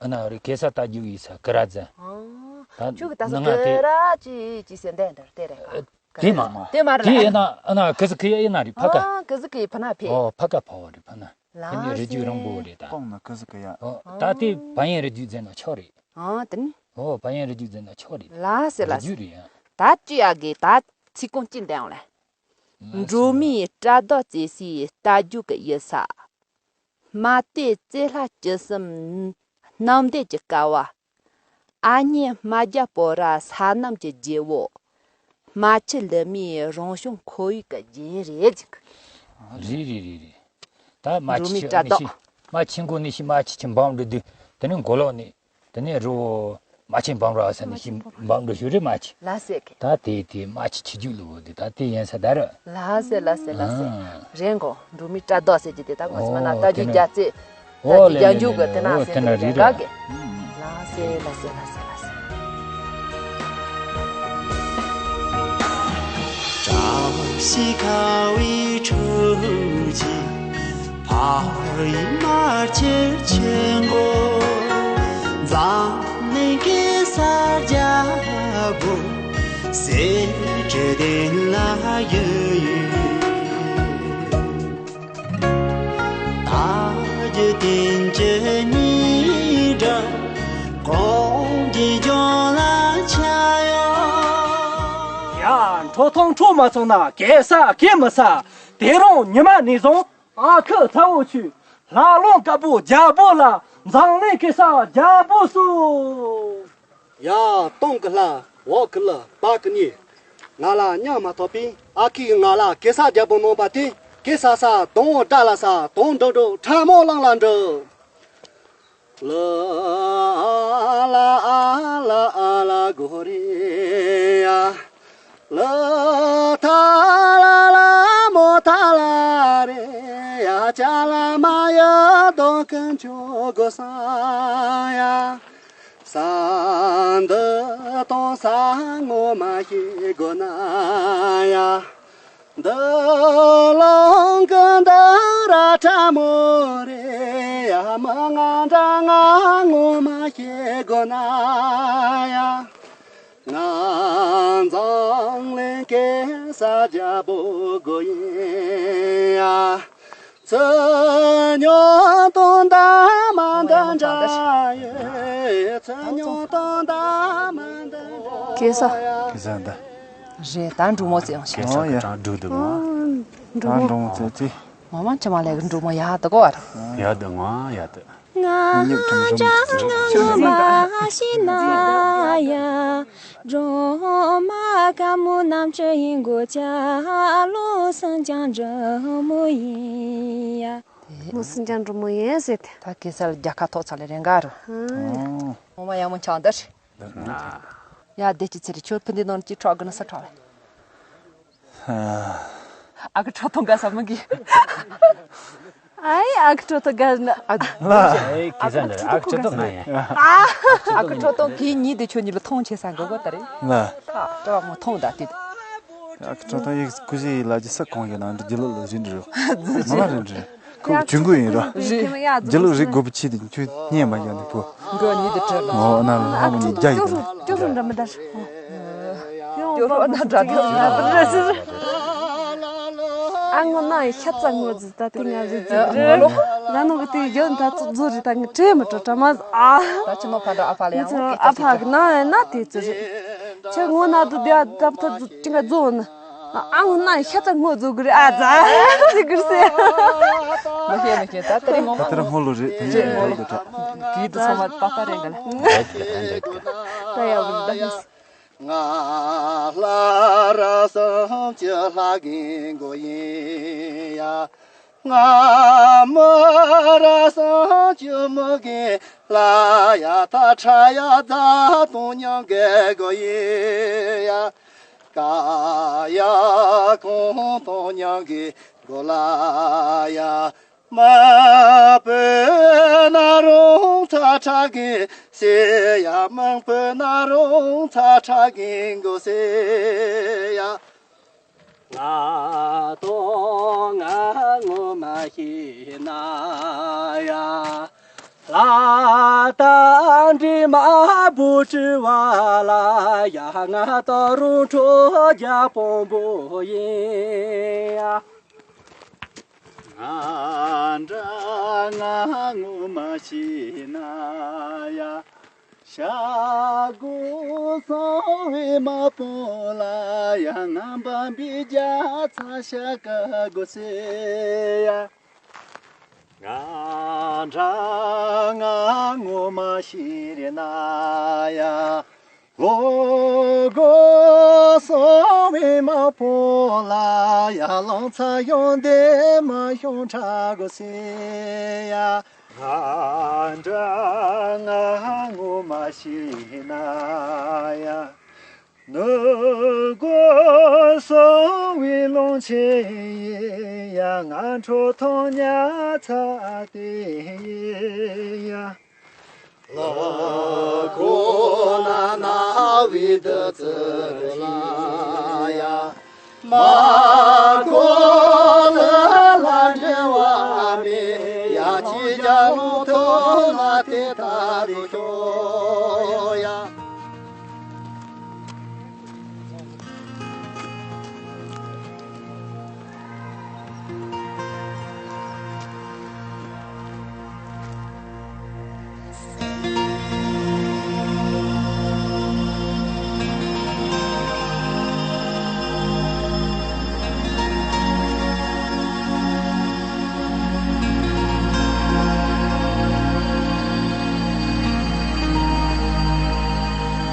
ཨ་ན་རི་གེ་ས་རྟ་རྒྱུག་ཡིན་ས་ཀུ་ར་རྫ། ཨང་། ད་ཁྱོད་ཀྱི་ད་ས་ནང་ང་ཀུ་དེ་ར་ཅི་ཅི་ཟེར་འདས་འདར་དེ་རེད་ག་དེ་མ། དེ་མ་རེད། དེ་ཡིན་ན་ཨ་ན་ཀུ་ཟི་ཀུ་ཡ་ཡིན་ན་རེད་ཕ་ཀ་ཨང་ཀུ་ཟི་ཀུ་ཡ་ཕ་ན་ཕེ། ཨོ་ཕ་ཀ་ཕ་བ་རེད་ཕ་ན། དེ་ནི་ལ་རི་རྒྱུད་རིང་པོ་རེད་ད། སྤང་ན་ཀུ་ཟི་ཀུ་ཡ། ཨོ་ད་དེ་བལ་ཡུལ་རི་རྒྱུད་ཟེར་ན་ཆོག་རེད། ཨང་དེ་ནི། ཨོ་བལ་ཡུལ་རི་རྒྱུད་ཟེར་ན་ཆོག་རེད། ལ་སེ་ལ་རི་སེ། རྒྱུད་རེད་ཡ། ད་ཅི་ཡ་གི་ད་ཚིག་ཀོང་ཅི་འདས་འོང་ལེ། ལ་སེ། འབྲུག་མིའི་བཀྲ་རྡོ་རྩེ་སའི་རྟ་རྒྱུག་གི་ཡུལ་ས། རྨ་སྟོད་རྩེ་ལྷ་བཅུ་གསུམ་གནམ་བདེ་གྱི་ཀ་བ། ཨ་མྱེས་རྨ་རྒྱལ་པོ་ར་ས་གནམ་གྱི་རྗེ་བོ། རྨ་ཆུ་ལི་མིའི་རང་བྱུང་ཁོར་ཡུག་གི་རྒྱན་རེད་ཅིང་། རེད་རེད་རེད་རེད། ད་རྨ་འབྲུག་མི་ཆུ་བཀྲ་ཨ་ནི་རྡོ། ཤི། རྨ་ཆུ་མགོ་ནས་ཤི་རྨ་ཆུ་ཆུ་འབམ་འགྲོ་དུས་དེ་ནས་མགོ་ལོག་ནས། དེ་ནས་རི་བོ་རྨ་ཆུ་འབམ་ར་ས་ནས་ཤི་འབམ་འགྲོ་ཞུ་རེད་རྨ་ཆུ། ལ་སེ་གི། ད་དེ་དེ་རྨ་ཆུ་ཆུ་རྒྱུག་ལུ་བོ་དེ་ད་དེ་ཡན་ས་ད་ར། ལ་སེ་ལ་སེ་ལ་སེ། ཨང་། རེད་གོ། འབྲུག་མི་བཀྲ་རྡོ་ཟེར་གྱི་དེ་ད་ང་ཚོ་མ་ན་ཨོ་རྟ་རྒྱུག་རྒྱ་རྩེ། ད་ཨོ་དེ་ལེ་རྒྱ་ལེ་འཇུག་གི་ལེ། དེ་ན་ཨོ་ཟེར་དེ་ན་དེ་རེད་རེད་ག་གི། ཨང་། ལ་སེ་ལ་སེ་ལ་སེ་ལ་སེ། བཀྲ་ཤིས་ཁ་བའི་ཁྲུས་ཀྱི་ཕ་རི་མ་ཆེ་ཆེ་མགོ། འཛམ་གླིང་གེ་སར་རྒྱལ་པོ། གསེར་ཁྲི་སྟེང་ལ་ཡོད་ཡོད། ད་རྒྱུ་དེང་གི་ཉིན་འདྲ། གོང་གི་ལྗོངས་ལ་ཆ་ཡོད། ཡ། ཁྲོ་ཐུང་ཁྲོ་མ་སོང་ན་གེ་ས་གེ་མི་ས། དེ་རིང་ཉི་མ་ནས་བཟུང་ཨ་ཁུ་ཚ་བོ་ཆུ་ལྷ་ལུང་དཀར་པོ་རྒྱལ་པོ་ལ་འཛམ་གླིང་གེ་སར་རྒྱལ་པོ་སུ། ཡ། སྟོང་གི་ལྷ། འོག་གི་ལུ། བར་གི་གཉིས། ང་ལ་མཉམ་མ་ཐོབ་པས་ཨ་ཁུས་ང་ལ་གེ་སར་རྒྱལ་པོ་གནང་པ་དེ་གེ་སར་ས་དོང་དགྲ་ལ་ས་དོང་འགྲོ་འགྲོ་ཁྲ་མོ་ལང་ལ་འགྲོ། ལ་ཨ་ལ་ཨ་ལ་གོ་རེ་ཡ། ལ་ཐ་ལ་ལ་མོ་ཐ་ལ་རེ་ཡ། ཅ་ལ་མ་ཡ་དོ་ཀན་ཆོ་གོ་ས་ཡ། ས་འདི་དང་ས་ངོ་མ་ཤེས་དགོས་ན་ཡ། འདི་ལོང་གི་འདི་ར་ཁྲ་མོ་རེ་ཡ། མི་ང་འདྲ་ང་ངོ་མ་ཤེས་དགོས་ན་ཡ། ང་འཛམ་གླིང་གེ་སར་རྒྱལ་པོ་དགོས་ཡིན་ཡ། ཚེ་སྙོགས་དང་འདའ་མ་འདའ་འདྲ་ཡོད། ཚེ་སྙོགས་དང་འདའ་མ་འདའ་འདྲ་ཡོད། གེ་སར། གེ་སར་འདི། རེད་ད་འབྲུག་མོ་བཙལ་ཡོང་ཤག་གེ་སར་གྱི་གྲངས་འབྲུག་འདུག་ཨང་། ད་འབྲུག་མོ། འབྲུག་མོ་བཙལ་ཏེ། ངོ་མ་ཅི་མ་ལས་གི་འབྲུག་མོ་ཡག་འདུག་གོ་བར། ཡག་འདུག་ང་ཡག་འདུག་ང་ཅང་ངོ་མ་ཤེས་ན་ཡ། སྒྲོལ་མ་དཀར་མོ་རྣམ་དཔྱོད་ཡིན་གོ་ཅ་ལོ་སེང་ལྕམ་འབྲུག་མོ་ཡིན་ཡ། མོ་སེང་ལྕམ་འབྲུག་མོ་ཡིན་ཟེར་ཏེ། ད་གེ་སར་ལ་རྒྱལ་ཁ་ཐོབ་ཚར་ལེ་རེད་འགའ་རུ། ཨང་། ངོ་མ་ཡག་མོ་ཆགས་འདུག་ཡ་བདེ་སྐྱིད་ཚེ་རིང་ཁྱོད་ཕུ་འདི་ནང་ཅི་ཁྲག་གི་ན་ས་ཁྲག་ལ། ཨ་ཁུ་ཁྲོ་ཐུང་དགའ་ས་མི་གི། ཨའི་ཨ་ཁུ་ཁྲོ་ཐུང་དགའ་ན། ཨ་ལ། ཨེ་ཁེ་ས་འདི་ཨ་ཁུ་ཁྲོ་ཐུང་ང་ཡ། ཨ་ཁུ་ཁྲོ་ཐུང་གི་ཉིད་དུ་ཁྱོད་གཉིས་ལ་མཐོང་ཆེ་ས་འགོ་གོ་ད་རེད། ལ། ཨ་ཁྲོ་མོ་མཐོང་ད་དེ། ཨ་ཁུ་ཁྲོ་ཐུང་ཡིག་སྐུ་ཞིག་ལ་ཇི་ས་གང་ཡོད་ན་འདི་རྒྱུ་ལོ་ལ་རིན་འདྲི་རོ། མ་ལ་རིན་འདྲི། ཁོ་ཆུང་ཀུ་ཡིན་རོ། རེད། རྒྱ་ལོ་རིག་དགོས་པ་ཆེ་དེ་ཁྱོད་བརྙས་མ་རྒྱག་ནས་ཁོ། འགྲོ་ཉིད་དུ་བྲལ་ལོ། ཨོ་ན་ལྷ་མོ་ཉིད་རྒྱ་ཡིན་རོ། སྐྱོ་རུ་འདྲ་མི་འདྲ། སྐྱོ་རུ་ན་འདྲ་འདྲ་རེད། ཨ་ངོ་ན་ཤ་ཚ་ངོ་ཟི་ད་དེ་ང་རེ་ཟི་རེད། ལ་ནོ་གི་དེ་ཡོད་ད་ཚོ་ཛོ་རི་ད་ངི་བྲེ་མི་འགྲོ་དྲ་མ་ཨ། ད་ཅི་མ་ཕ་འདྲ་ཨ་ཕ་ལ་ཡང་ཨ་ཕ་གི་ན་ཡ་ན་དེ་ཚོ་རེད། ཁྱོད་ངོ་ན་དུ་དེ་ཨ་ད་ཕ་ད་ཅི་འགའ་ཛོ་ན། ཨ་འུ་ན་ཤ་ཚ་ངོ་རྫོགས་གི་རེད། ཨ་ཙ་ཟེར་གི་རེད་ཟེར། མ་ཤེས་མ་ཤེས། ད་ལྟ་རེ་ངོ་ད་ལྟ་རེ་ཧོ་ལོ་རེད། དེ་ཡིན་ཧོ་ལོ་ད། གི་དུ་ཚང་མ་ཏག་ཏག་རེད་ག་ལ། ད་ཡག་པོ་འདུག་ང་ལྷ་ར་སངས་ཀྱི་ལྷ་རྒན་མགོ་ཡིན་ཡ། ང་མི་ར་སངས་ཀྱི་མི་རྒན་ལ་ཡ། ད་ཁྲ་ཡ་རྫ་དང་མྱང་གི་མགོ་ཡིན་ཡ། ཀ་ཡ་གོང་དང་མྱང་གི་མགོ་ལ་ཡ། མ་བོས་ན་རུང་ཚ་ཁྲ་རྒན་ཟེར་ཡ། མང་བོས་ན་རུང་ཚ་ཁྲ་རྒན་མགོ་ཟེར་ཡ། ང་དང་ང་ངོ་མ་ཤེས་ན་ཡ། ལ་ད་འདྲེ་མ་བུ་བྲི་བ་ལ་ཡ། ང་ད་རུང་ཁྲོ་རྒྱ་དཔོན་པོ་ཡིན་ཡ། ང་འདྲ་ང་ངོ་མ་ཤེས་ན་ཡ། ཤ་སྒོ་སོང་བའི་མ་པོ་ལ་ཡ། ང་འབམ་པའི་རྒྱ་ཚ་ཤ་ཀ་སྒོ་ཟེར་ཡ། ང་འདྲ་ང་ངོ་མ་ཤེས་ན་ཡ། ལོ་སྒོ་སོང་བའི་མ་པོ་ལ་ཡ། ལང་ཚ་གཡང་འདེད་མ་གཡང་ཁྲ་སྒོ་ཟེར་ཡ། ང་འདྲ་ང་ངོ་མ་ཤེས་ན་ཡ། ནུབ་སྒོ་སོང་བའི་ལུང་ཆེན་ཡིན་ཡ། ང་ཁྲོ་ཐུང་ཉ་ཚ་དེ་ཡིན་ཡ། ལ་ཁོ་ན་ན་བའི་བདུད་རྩི་ལ་ཡ། མ་ཁོ་ལ་ལ་འབྲེལ་བ་མེད་ཡ། ཁྱི་རྒྱ་ལོ་ཐོ་ལ་དེ་ལྟ་རུ་ཤོག་ཡ།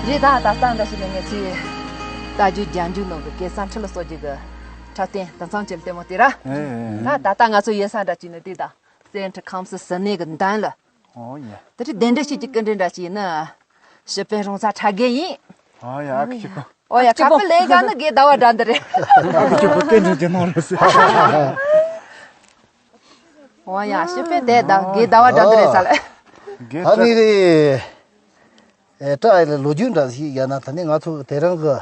རེད། ད་ད་ལྟ་འདྲ་ཞིག་ནས་ངས་ཚིག་རྟ་རྒྱུག་རྒྱན་རྒྱུག་ནང་གི་སྐལ་བཟང་ཁྲི་ལ་གསོལ་རྒྱུ་གི་འཁྲབ་སྟོན་དེང་སང་ཅིག་ལྟད་མོ་དེ་ར། ཨེ་ཨེ་ཨེ། ད་ད་ལྟ་ང་ཚོ་ཡིན་ས་འདྲ་ཅིག་ནས་དེ་ད་སེང་ཁྲི་ཁམས་སུ་ཟིན་ནས་གི་འདན་ལ། ཨོ་ཉེ། དེ་རིང་གདན་འདྲེན་བྱེད་ཀྱི་སྐུ་མགྲོན་འདྲ་ཅིག་ཡིན་ན། ཞི་པན་རོང་ཚ་ཁྲ་རྒན་ཡིན། ཨོ་ཡ། ཨ་ཁུ་ཁྱུ་པོ། ཨོ་ཡ། ཁ་པི་ལེན་ག་ནི་དགེ་ཟླ་བ་འདྲ་འདི་རེད། ཨ་ཁུ་ཁྱུ་པོ་སྐུ་མགྲོན་གྱི་ནང་རེད་ཟེར། ཨོ་ཡ། ཞི་པན་དེ་ད་དགེ་ཟླ་བ་འདྲ་འདི་རེད་ས་ལ། དགེ་ཨ་ནི་རེད། ཨེ་བཀྲ་ཡི་ལ་ལོ་རྒྱུས་འདྲ་ཞིག་ཡོད་ན། ད་ནི་ང་ཚོ་དེ་རིང་གི་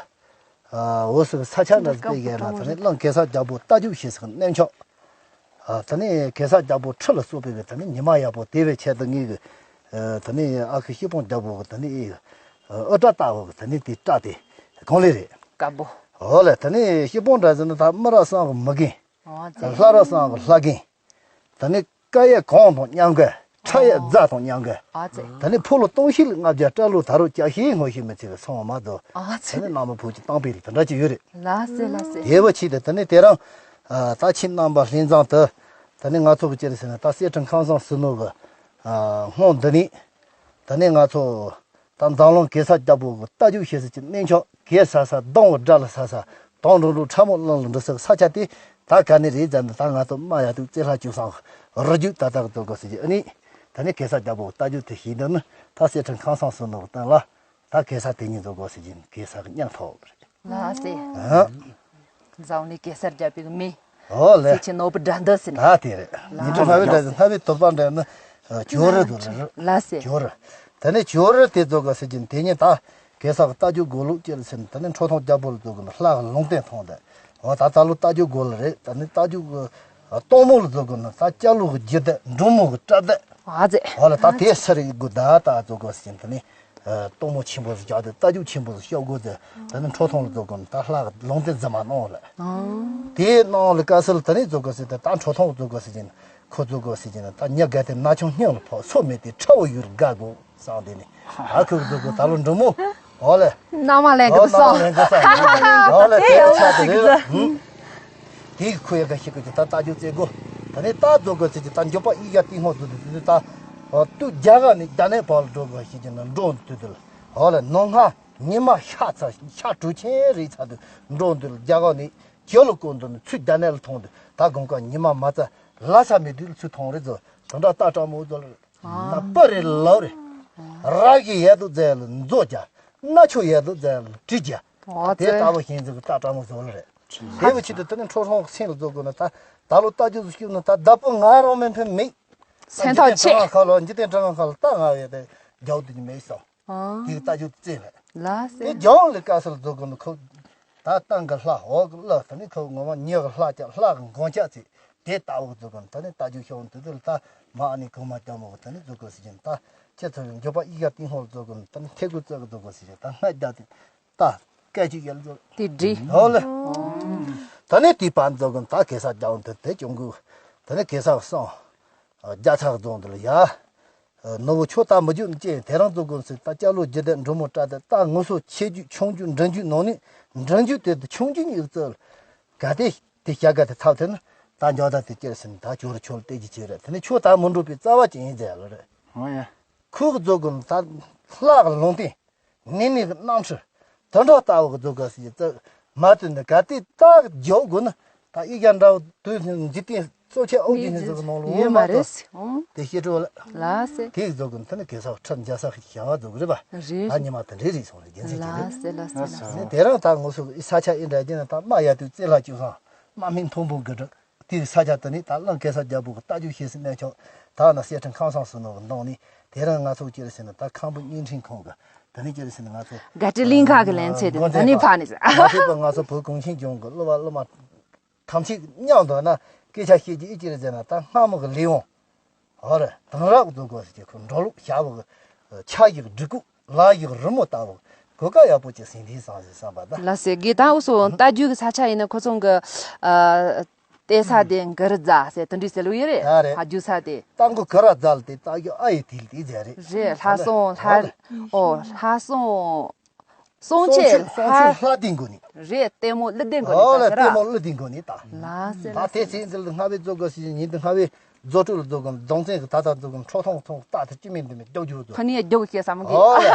ཨ་འོ་ཟེར་ས་ཆ་འདྲ་ཞིག་དཔེ་ཡོད་ན། ད་ནི་གླིང་གེ་སར་རྒྱལ་པོ་རྟ་རྒྱུག་བྱེད་སའི་གནས་མཆོག་ཨ་ད་ནི་གེ་སར་རྒྱལ་པོ་ཁྲི་ལ་གསོལ་བའི་གི་ད་ནི་ཉི་མ་ཡག་པོ་དེ་བའི་ཆེད་དུ་ངེད་གི་ཨ་ད་ནི་ཨ་ཁུ་སྐྱིད་པོ་རྒྱལ་པོ་གི་ད་ནི་ཨི་ཨ་དབུ་སྐྲ་བཏགས་པ་གི་ད་ནི་དེ་སྐྲ་དེ་གང་ལེ་རེད། དཀར་པོ། འོ་ལེ། ད་ནི་སྐྱིད་པོ་འདྲ་ཟེར་ན་ད་མི་རབས་གསུམ་གི་མི་རྒན། ཨོ་ཙི། ལྷ་རབས་གསུམ་གི་ལྷ་རྒན། ད་ནི་ཀ་ཡ་གོང་དང་མཉམ་གི། ཁྲ་ཡ་རྫ་དང་མཉམ་གི། ཨོ་ཙི། ད་ནི་ཕོ་ལོ་སྟོང་བཞི་ལ་ལྔ་བརྒྱ། སྐྲ་ལོ་ད་རུང་བརྒྱ་ཞེ་ངོ་ཤེས་མི་ཚེ་གི་སོང་མ་དོ། ཨོ་ཙི། ད་ནི་ནང་མི་བོད་ཀྱི་གཏམ་དཔེ་ལ་དེ་འདྲ་ཅིག་ཡོད་རེད། ལགས་སེ་ལགས་སེ། དེ་བ་ཆེད་དུ་ད་ནི་དེ་རིང་ཨ་ད་ཁྱེད་རྣམ་པ་ལྷན་འཛོམས་དུ་ད་ནི་ང་ཚོ་གི་ཅི་རེད་ཟེར་ན། ད་གསེར་ཁྲི་ཁང་བཟང་ཟིལ་གནོན་གི་ཨ་སྔོན་འདི་ནས་ད་ནི་ང་ཚོ་ད་འཛམ་གླིང་གེ་སར་རྒྱལ་པོ་གི་རྟ་རྒྱུག་བྱེད་ས་ཀྱི་གནས་མཆོག་གེ་སར་ས་སྡོང་བོ་དགྲ་ལ་ས་ས་དོང་འགྲོ་འགྲོ་ཁྲ་མོ་གླིང་ལ་འགྲོ་ས་གི་ས་ཆ་དེ་ད་ག་ནས་རེད་ཟེར་ན། ད་ང་ཚོ་རྨ་ཡ་དུ་རྩེ་ལྷ་ཆོས་བཟང་རི་རྒྱུད་ད་ལྟ་གི་རྫོགས་དགོས་ཟེར་གྱི་ཨ་ནི། ད་ནི་གེ་སར་རྒྱལ་པོ་གི་རྟ་རྒྱུག་དེ་བྱེད་འདི་ནི་ད་གསེར་ཁྲི་ཁང་བཟང་ཟིལ་གནོན་གི་སྟེང་ལ་ད་གེ་སར་དེ་ཉིད་རྫོགས་དགོས་ཟེར་གྱི་གེ་སར་གི་མྱིང་ཐོགས་པ་རེད། ལགས་སེ། ཨ། འཛམ་གླིང་གེ་སར་རྒྱལ་པོའི་མིང་། ཨོ་ལེ། གསེར་ཁྲི་ནོར་བུ་དགྲ་འདུལ་ཟེར་ནས། ད་དེ་རེད། ཉིན་གྲངས་ལྔ་བའི་འདྲ་ཟེར། ལྔ་བའི་དོ་པ་འདྲ་ནི་ཇོ་རི་དུ་རེད། ལགས་སེ། ཇོ་རི། ད་ནི་ཇོ་རི་དེ་རྫོགས་དགོས་ཟེར་གྱི་དེ་ཉིད་ད་གེ་སར་གི་རྟ་རྒྱུག་དགོས་ལུགས་ཅི་རེད་ཟེར་ན། ད་ནི་ཁྲོ་ཐུང་རྒྱལ་པོ་ལ་རྫོགས་དགོས་ན་ལྷ་གི་ལུང་བསྟན་ཐོང་དེ། འོ་ད་ད་ལོ་རྟ་རྒྱུག་དགོས་ལ་རེད། ད་ནི་རྟ་རྒྱུག་གི་སྟོང་མོ་ལ་རྫོགས་དགོས་ན་ད་སྐྱ་ལོ་གི་རྒྱུ་དེ་འབྲུག་མོ་གི་སྐྲ་དེ། ཨ་ཙི། འོ་ལ་ད་དེ་སུ་རེད་དགོས། ད་ད་རྫོགས་དགོས་ཟེར་གྱི་ད་ནི། ཨ་སྟོང་མོ་ཆེན་པོ་ཟིག་རྒྱག་དེ། རྟ་རྒྱུག་ཆེན་པོ་ཟིག་ཤོག་དགོས་ཟེར། ད་ནི་ཁྲོ་ཐུང་ལ་རྫོགས་དགོས་ན་ད་ལྷ་གི་ལུང་བསྟན་རྫུན་མ་གནང་ལ། ཨོ། དེ་གནང་ལ་དཀའ་སེལ་ད་ནི་རྫོགས་དགོས་ཟེར་ཏེ། ད་ཁྲོ་ཐུང་རྫོགས་དགོས་ཟེར་གྱི་ན། ཁོ་རྫོགས་དགོས་ཟེར་གྱི་ན་ད་མྱི་དགའ་སྟེ་ན་ཆུང་སྙིང་ལ་ཕོག། སོ་མེད་དེ་ཁྲ་བོ་ཡུལ་དགའ་དགོས་བསམ་དེ་ནི། ཨ་ཁུ་རྫོགས་དགོས། ད་ལོ་འབྲུག་མོ་ ཨོ་ལེ། ནང་མ་ལེན་གི་སོང་། ཨོ་ལེ། དེ་ཡག་པོ་ཆགས་ཀྱི་རེད། དེ་ཁོ་ཡ་ག་ཤི་གི་ད་ད་རྒྱུ་རྩེ་དགོས། ད་ནི་ད་རྫོགས་དགོས་ཟེར་གྱི་ད་མགྱོགས་པ་ཡིག་ཡ་ཏིང་ཧོ་དུ་དུ་དུ་ད། ཨོ་དུ་རྒྱ་གར་ནས་རྒྱ་ནས་བར་འགྲོ་དགོས་ཤི་གྱི་ན་འགྲོ་དུ་དུ་ལ། ཨོ་ལེ། ནོ་ང་ཉི་མ་ཤ་ཚ་ཤ་དྲུག་ཆེན་རེད་ཚ་དུ་འགྲོ་དུ་ལ། རྒྱ་གར་ནས་ཇོ་ལོ་ཀོན་དུ་ནི་ཚུ་རྒྱ་ནས་ལ་ཐོང་དུ་ད་དགོང་ཀ་ཉི་མ་མ་ཚ་ལ་ས་མི་དུ་ལ་ཚུ་ཐོང་རེད་ཚོ། དོན་དག་ད་ཀྲ་མོ་ཚོ་ལ། ན་པ་རེ་ལོ་རེ། ར་གི་ཡལ་དུ་ཛེ་ལ་མཛོ་རྒྱ། ན་ཆོ་ཡལ་དུ་ཛེ་ལ་དྲི་རྒྱ། ཨོ་དེ་ཙེ། ལྟ་བུ་ཤིང་འཛུགས་ཀྱི་ལྟ་གྲ་མོ་བཟོ་ལ་རེད། དེ་བས་ཆེད་དུ་དེ་ནི་འཕྲོ་སྲོང་སེང་ལ་བཟོ་དགོས་ན་ད་ད་ལོ་ལྟ་རྒྱུ་བཟོ་སྐྱུག་ན་ད་བདག་པོ་ང་རང་མིན་ཕན་མེད། སེམས་ཐག་ཆད། འཇིག་རྟེན་གྲང་ངར་ཁ་ལ་འཇིག་རྟེན་གྲང་ངར་ཁ་ལ་ལྟ་ང་བས་དེ་རྒྱའུ་དེ་ནི་མེད་སོང་། ཨོ། དེ་ལྟ་རྒྱུ་བཙན་ལ། ལ་སེ། དེ་རྒྱའུ་ལ་དཀའ་སལ་བཟོ་དགོས་ན་ཁོ། ད་ཏང་གི་ལྷ་འོག་གི་ལ་ད་ནི་ཁོ་ངོ་མ་ཉེ་གི་ལྷ་ཅག་ལྷ་གི་མགོན་ཅག་ཚེ། དེ་ལྟ་བུ་བཟོ་དགོས་ན་ད་ནི་ལྟ་རྒྱུ་ཤོང་དུས་དེ་ལ་ད་མ་ཨ་ནི་གོང་མ་རྒྱ་མོ་གི་ད་ནི་བཟོ་དགོས་ཟེར་གྱིན་ད་ཁྱེད་ཚོ་ཡང་མགྱོགས་པ་ཡིག་ཡ་ཏིང་ཧོར་བཟོ་དགོས་ན་ད་ནི་ཐེ་གུ་རྩ་གི་བཟོ་དགོས་ཟེར་གྱིན་ད་སྔ་རྒྱ་དེ་ད་སྐད་ཅིག་ཡལ་བཟོ། དེ་འདྲི། ཧོ་ལེ། ད་ནི་དེ་པར་བཟོ་དགོས་ན་ད་གེ་སར་རྒྱ་བོ་འདི་དེ་གྱོང་གུ་ད་ནི་གེ་སར་སོང་རྒྱ་ཚ་རྫོང་འདི་ལ་ཡ། ནོར་བུ་ཆོ་ད་མི་རྒྱུ་ཅེས་དེ་རང་བཟོ་དགོས་ཟེར་ད་སྐྱ་ལོ་རྒྱུ་དེ་འབྲུ་མོ་བཀྲ་དེ་ད་ངོ་སོ་ཆེ་རྒྱུ་ཆུང་རྒྱུ་འབྲིང་རྒྱུ་ནང་ནས་འབྲིང་རྒྱུ་དེ་དུ་ཆུང་རྒྱུ་ཉིད་བཙལ། ག་དེ་དེ་བྱ་དགའ་དེ་ཚབ་ཐེ་ན་ད་འཇོག་ད་དེ་ཅེར་ཟིན་ད་ཇོ་རུ་ཆོ་ལ་བལྟས་ཀྱི་ཆེ་རེད། དེ་ནི་ཆོ་ད་མི་འགྲོ་པའི་རྩ་བ་ཅན་ཡིན་ཟེར་ལ་རེད། ཨོ་ཡ། ཁུག་རྫོ་དགོས་ད་ལྷག་ལུང་བསྟན། ནི་ནི་གི་རྣམ་འཕྲུལ། དུད་འགྲོ་ལྟ་བུ་གི་རྫོ་དགོས་ཟེར་གྱི་རྩ་མ་དུས་འདི་ག་དེ་ད་འཇོག་དགོས་ན། ད་ཨི་ཀ་འདྲ་བོ་དུས་འཇིག་རྟེན་གཙོ་ཆེ་ཨོ་རྒྱན་ནི་ཟེར་གི་ནང་ལོ་ཡོད་མ་མ་རེད་གཏོགས་ཟེར། ཨོ། དེ་ཤེས་སྤྲོ་ལ། ལ་སེ། དེ་རྫོ་གི་ད་ནི་གེ་སར་ཁྲི་འཇའ་ས་ཤ་བ་རྫོ་གི་རེད་པ། རེད། ད་ཉི་མ་དེ་འདྲའི་རིགས་སོང་རེད་རྒྱན་ཟེར་གྱི་རེད། ལ་སེ་ལ་སེ་ལ་སེ། ནི་དེ་རང་ད་ངོ་སོ་ཨི་ས་ཆ་ཨི་འདྲ་རྒྱན་ན་ད་མ་ཡ་དུས་རྩེ་ལྷ་བཅུ་སྲང་མ་སྨིན་མཐོན་པོ་གི་འགྲོ། དེའི་ས་ཆ་དེ་ནི་ད་གླང་གེ་སར་རྒྱལ་པོ་གི་རྟ་རྒྱུག་ཤེས་སུ་གནས་ཆོག་ད་ན་གསེར་ཁྲི་ཁང་བཟང་སུ་ནོ་གི་འདོང་ནི་དེ་རང་ང་ཚོ་ཅི་རེད་ཟེར་ན་ད་ཁང་པ་བརྙན་འཕྲིན་ཁང་གི་དེ་ནི་ཅི་རེད་ཟེར་ན་ང་ཚོ་ག་ཏི་གླིང་ཁ་གི་ལན་ཚེ་དེ་ད་ནི་ཕ་ནི་ཟེར། ང་ཚོ་ང་ཚོ་བོད་གངས་ཅན་ལྗོངས་གི་གླུ་བ་གླུ་མ་ཐམས་ཅད་མཉམ་དུ་ན་སྐད་ཆ་བཤད་ཀྱི་ཨི་ཅི་རེད་ཟེར་ན་ད་སྔ་མོ་གི་ལས་དབང་། ཨོ་རེད། དེང་རབས་འདུག་གོ་ཟེར་གྱི་ཁོ་འགྲོ་ལུགས་བྱ་བ་གི་ཆ་ཡི་སྒྲིག་གུ་ལ་ཡི་རི་མོ་ལྟ་བུ་གོ་སྐབས་ཡག་པོ་ཅིག་ཟིན་དེའི་སང་ཟེར་བསམ་པ་ད། ལ་སེ་གི་ད་འུ་སོ་ལྟ་རྒྱུ་གི་ས་ཆ་ཡིན་ན་ཁོ་ཚོང་གི་ཨ་ལྟེ་ས་དེ་གུ་རུ་རྫ་ཟེར་དེ་འདྲའི་ཟེར་ལུགས་ཡོད་རེད། ཡ་རེད། ལྷ་རྒྱུ་ས་དེ། ད་གུ་གུ་རུ་རྫ་ལ་དེ་ལྟ་རྒྱུ་ཨ་ཡི་དིལ་དེ་ཟེར་རེད། རེད། ལྷ་སྲུང་ལྷ་ཨོ་ལྷ་སྲུང་སྲུང་མཆེད་སྲུང་མཆེད་ལྷ་ལྡན་དགོས་ནི། རེད། ལྟད་མོ་ཀླུ་ལྡན་དགོས་ནི་ཨོ་ད་ལ་ཟེར་ལྟད་ར། མོ་ཀླུ་ལྡན་དགོས་ནི་ད། ལ་སེ་ད་ལ་དེ་སེ། ཚེ་འདི་ལ་སྔ་བའི་རྫོ་དགོས་ཟེར་ཉིན་འདི་སྔ་བའི་རྫོ་སྤྲུལ་ལ་རྫོ་དགོས་རྫོང་བཙན་གི་ད་ད་རྫོ་དགོས་ཁྲོ་ཐུང་ཐུང་རྟ་དེ་ཅི་མིན་འདི་མིན་རྒྱོག་རྒྱུ་རྫོ། ཁ་ནི་ཡ་རྒྱོག་ཤེས་བསམ་གི་ཨོ་ལ།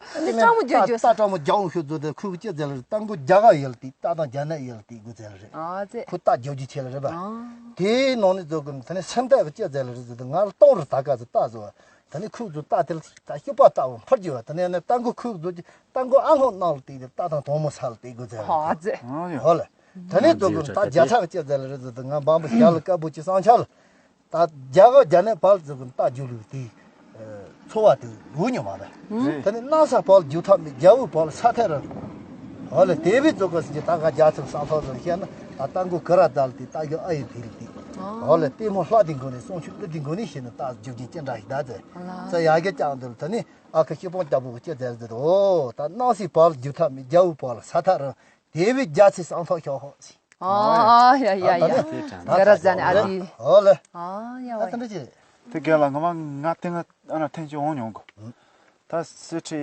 ཨ་ནི་སྤྲང་མོ་རྒྱོག་རྒྱོག་ས། རྟ་སྤྲང་མོ་རྒྱོག་ཤོད་རྫོ་དེ་ཁུག་ཅི་ཟེར་ལ་རེད། རྟ་མགོ་རྒྱ་གར་ཡལ་ཏི་རྟ་དང་རྒྱ་ནག་ཡལ་ཏི་དགོས་ཟེར་ལ་རེད། ཨ་ཙེ། ཁུག་རྟ་རྒྱོག་རྒྱུ་ཆེ་ལ་རེད་པ། ཨ། དེའི་ནང་ནས་རྫོ་དགོས་ད་ནི་སེམས་རྟགས་གི་ཅི་ཟེར་ལ་རེད་རྫོ་དེ་ང་ལ་གཏོང་རུ་ད་ག་ཚོད་རྟ་བཟོ་བ། ད་ནི་ཁུག་ཚོ་རྟ་དེ་ལ་ད་ཤུག་པ་ལྟ་བུ་འཕུར་རྒྱུ་བ་ད་ནི་ནི་རྟ་མགོ་ཁུག་ཚོ་ཅི་རྟ་མགོ་ཨ་ཧོ་ནང་ལ་ཏི་དེ་རྟ་དང་དོང་མོ་ས་ལ་ཏི་དགོས་ཟེར་ལ་རེད། ཨ་ཙེ། ཨ་ཡོ། ཧོ་ལ། ད་ནི་རྫོ་དགོས་ད་རྒྱ་ཚག་ཅི་ཟེར་ལ་རེད་རྫོ་དེ་ང་འབངས་པ་ཞལ་ལ་དཀར་པོ་ཅི་སང་ཆ་ལ། ད་རྒྱ་གར་རྒྱ་ནག་བར་ཟེར་གི་རྟ་རྒྱུག་ལུགས་དེ་ཚོ་བ་དེ་འུ་ཉོ་མ་རེད། ད་ནི་གནམ་ས་བར་རྒྱུག་ཐབས་མེད། རྒྱ་བོད་བར་ས་ཐལ་ར། ཧོ་ལེ་དེ་བས་རྫོ་ག་ཟེར་གྱི་ད་ག་རྒྱ་ཚུགས་སང་ཐོག་ཟེར་བཤད་ན་ད་རྟ་མགོ་གུ་ར་དལ་ཏེ་རྟ་རྒྱུག་ཨ་ཡི་དིལ་ཏེ། ཧོ་ལེ་ལྟད་མོ་ལྷ་དེ་མགོ་ནས་སྲུང་མཆོད་ཀླུ་དེ་མགོ་ནས་བཤད་ན་རྟ་རྒྱུག་ཅན་ཅི་འདྲ་ཞིག་ད་ཟེར། ཙ་ཡ་གི་ཀྱང་འདིར་ད་ནི་ཨ་ཁུ་སྐྱིད་པོ་རྒྱ་བོ་གི་ཅི་ཟེར་ཟེར་ཨོ་ད་གནམ་སའི་བར་རྒྱུག་ཐབས་མེད། རྒྱ་བོད་བར་ས་ཐལ་ར། དེ་བས་རྒྱ་ཚེ་སང་ཐོག་ཤོག་ཧོ་ཟེར། ཨ་ཡ་ཡ་ཡ། ག་ར་ཟ་ནི་ཨ་ཏི། ཨོ་ལེ། ཨ་ཡ་ཨ་ཏི་འདྲ་ཅི། དེ་ག་ལ་ང་མ་ང་ཏི་ང་ཨ་ན་ཐེན་ཅི་འོང་མྱོང་གོ། ད་གསེར་ཁྲི་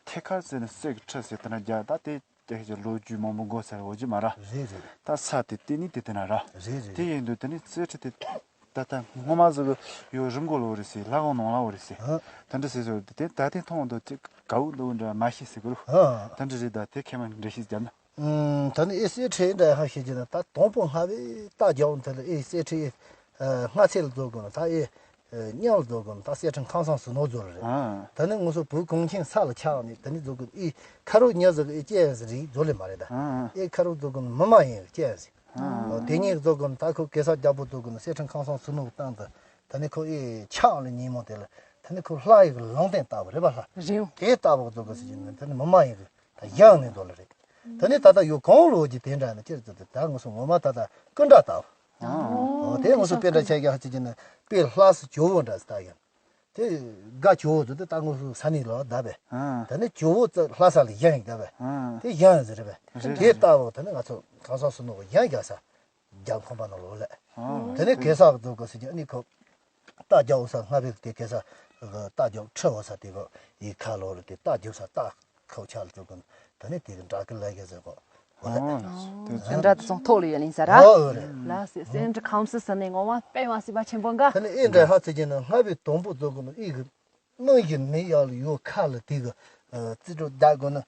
ཐེ་ཁར་ཟེར་ནི་གསེར་གི་ཁྲི་ཟེར་ད་ན་རྒྱ་ད་དེ་རྒྱ་ཁྱེད་ཀྱི་ལོ་རྒྱུས་མང་པོ་མགོ་ཚར་འོ་ཅི་མ་ར། རེད་རེད། ད་ས་དེ་དེ་ནི་དེ་དེ་ན་ར། རེད་རེད། དེ་ཡིན་དུས་དེ་ནི་གསེར་ཁྲི་དེ། ད་ལྟ་སྔོན་མ་ཟིག་ཡོད་རི་མགོ་ལོ་རེད་ཟེར་ལྷ་ཁང་ནང་ལ་འོ་རེད་ཟེར། ད་འདྲ་ཟེར་ཟེར་དེ་ད་དེ་མཐོང་འདུག་ཅིག་དགའ་བོ་འདུག་འདྲ་མ་ཤེས་ཟེར་གི་རུ། ད་འདྲ་རེད་ད་དེ་ཁེ་མ་འདྲ་ཤེས་བརྒྱབ་ན། ད་ནི་ཨེ་གསེར་ཁྲི་འདྲ་ཧ་ཤེས་ཀྱི་ན་ད་དང་པོ་སྔ་བའི་རྟ་རྒྱག་འོང་དེ་ལ་ཨེ་གསེར་ཁྲི་ཨེ་སྔ་ཚེ་ལ་རྫོགས་དགོས་ན་ད་ཨེ་མཉམ་ལ་རྫོགས་དགོས་ན་ད་གསེར་ཁྲི་ཁང་བཟང་ཟིན་ནོ་རྫོགས་ལ་རེད། ད་ནི་ང་ཚོ་བོད་གངས་ཅན་ས་ལ་ཆགས་ནས་ད་ནི་རྫོགས་དགོས་ཨེ་ཁ་རུ་ཉ་ཟིག་ཨེ་སྐྱེ་ཡ་ཟིག་རིགས་རྫོགས་ལེ་མ་རེད་ད། ཨེ་ཁ་རུ་རྫོགས་དགོས་ན་མི་མ་ཡིན་སྐྱེ་ཡ་ཟིག་དེ་ཉིད་རྫོགས་དགོས་ན་ད་ཁོ་གེ་སར་རྒྱལ་པོ་རྫོགས་དགོས་ན་གསེར་ཁྲི་ཁང་བཟང་ཟིན་ནོ་གི་སྟེང་དུ་ད་ནི་ཁོ་ཨེ་ཆགས་ལ་ཉིན་མོ་དེ་ལ་ད་ནི་ཁོ་ལྷ་ཡི་གི་ལུང་བསྟན་ལྟ་བུ་རེད་པ་ལྷ། རེད། དེ་ལྟ་བུ་རྫོགས་དགོས་ཟེར་གྱི་ན་ད་ནི་མི་མ་ཡིན་གི་ད་ཡང་ནས་འདོད་ལ་རེད། ད་ནི་ད་ལྟ་ཡོད་གང་ལོ་གི་དེ་འདྲ་ནི་ཅི་རེད་ད་ད་ང་ཚོ་ངོ་མ་ད་ལྟ་སྐུ་འདྲ་ལྟ་བུ། ཨོ་དེ་ང་ཚོ་དཔེ་འདྲ་ཆ་རྒྱག་ཅིག་གི་ན་དཔེ་ལྷ་སུ་ཇོ་བོ་འདྲ་ཟེར་ད་ཡང་། དེ་དགའ་ཇོ་བོ་དུ་དེ་ད་ང་ཚོ་ས་ནི་ལོ་ད་བས། ད་ནི་ཇོ་བོ་ལྷ་ས་ལ་ཡང་ཡིན་ད་བས། དེ་ཡང་ཟེར་བས། དེ་ལྟ་བུ་ད་ནི་ང་ཚོ་གང་ས་སུ་ནོ་ཡང་རྒྱག་ས། རྒྱབ་ཁོམ་པ་ནང་ལོགས་ལས། དེ་ནས་གེ་སར་རྫོགས་དགོས་ཟེར་གྱི་ཨ་ནི་ཁོ། རྟ་རྒྱག་འོང་ས་སྔ་བས་དེ་གེ་སར་རྟ་རྒྱག་ཁྲི་འོང་ས་དེ་གོ་ཡི་ཁ་ལོགས་ལ་དེ་རྟ་རྒྱུག་ས་རྟ་ ཁོག་ཆག་ལ་འགྲོ་གི་ན། ད་ནི་དེ་གི་འདྲ་གི་ལ་གི་ཟེར་གོ། འོ་ལེ། ཨོ། དེ་འདྲ་དེ་ཚོ་ཐོག་ལ་ཡོད་ལིང་ཟེར་ར། ཨོ་རེད། ལ་སེ་སེ་འདྲ་ཁམས་སུ་ཟ་ནས་ངོ་མ་དཔེ་མ་སྲིད་པ་ཆེན་པོ་འགའ། ད་ནི་ཨེ་འདྲ་ཧ་ཚེ་གི་ན་སྔ་བའི་དང་པོ་ཚོ་གི་ན་ཨི་གི། སྣང་ཡིན་མིན་ཡག་ལ་ཡོད་ཁ་ལ་དེ་གི་རྩིས་སྤྲོད་བརྡ་དགོས་ན་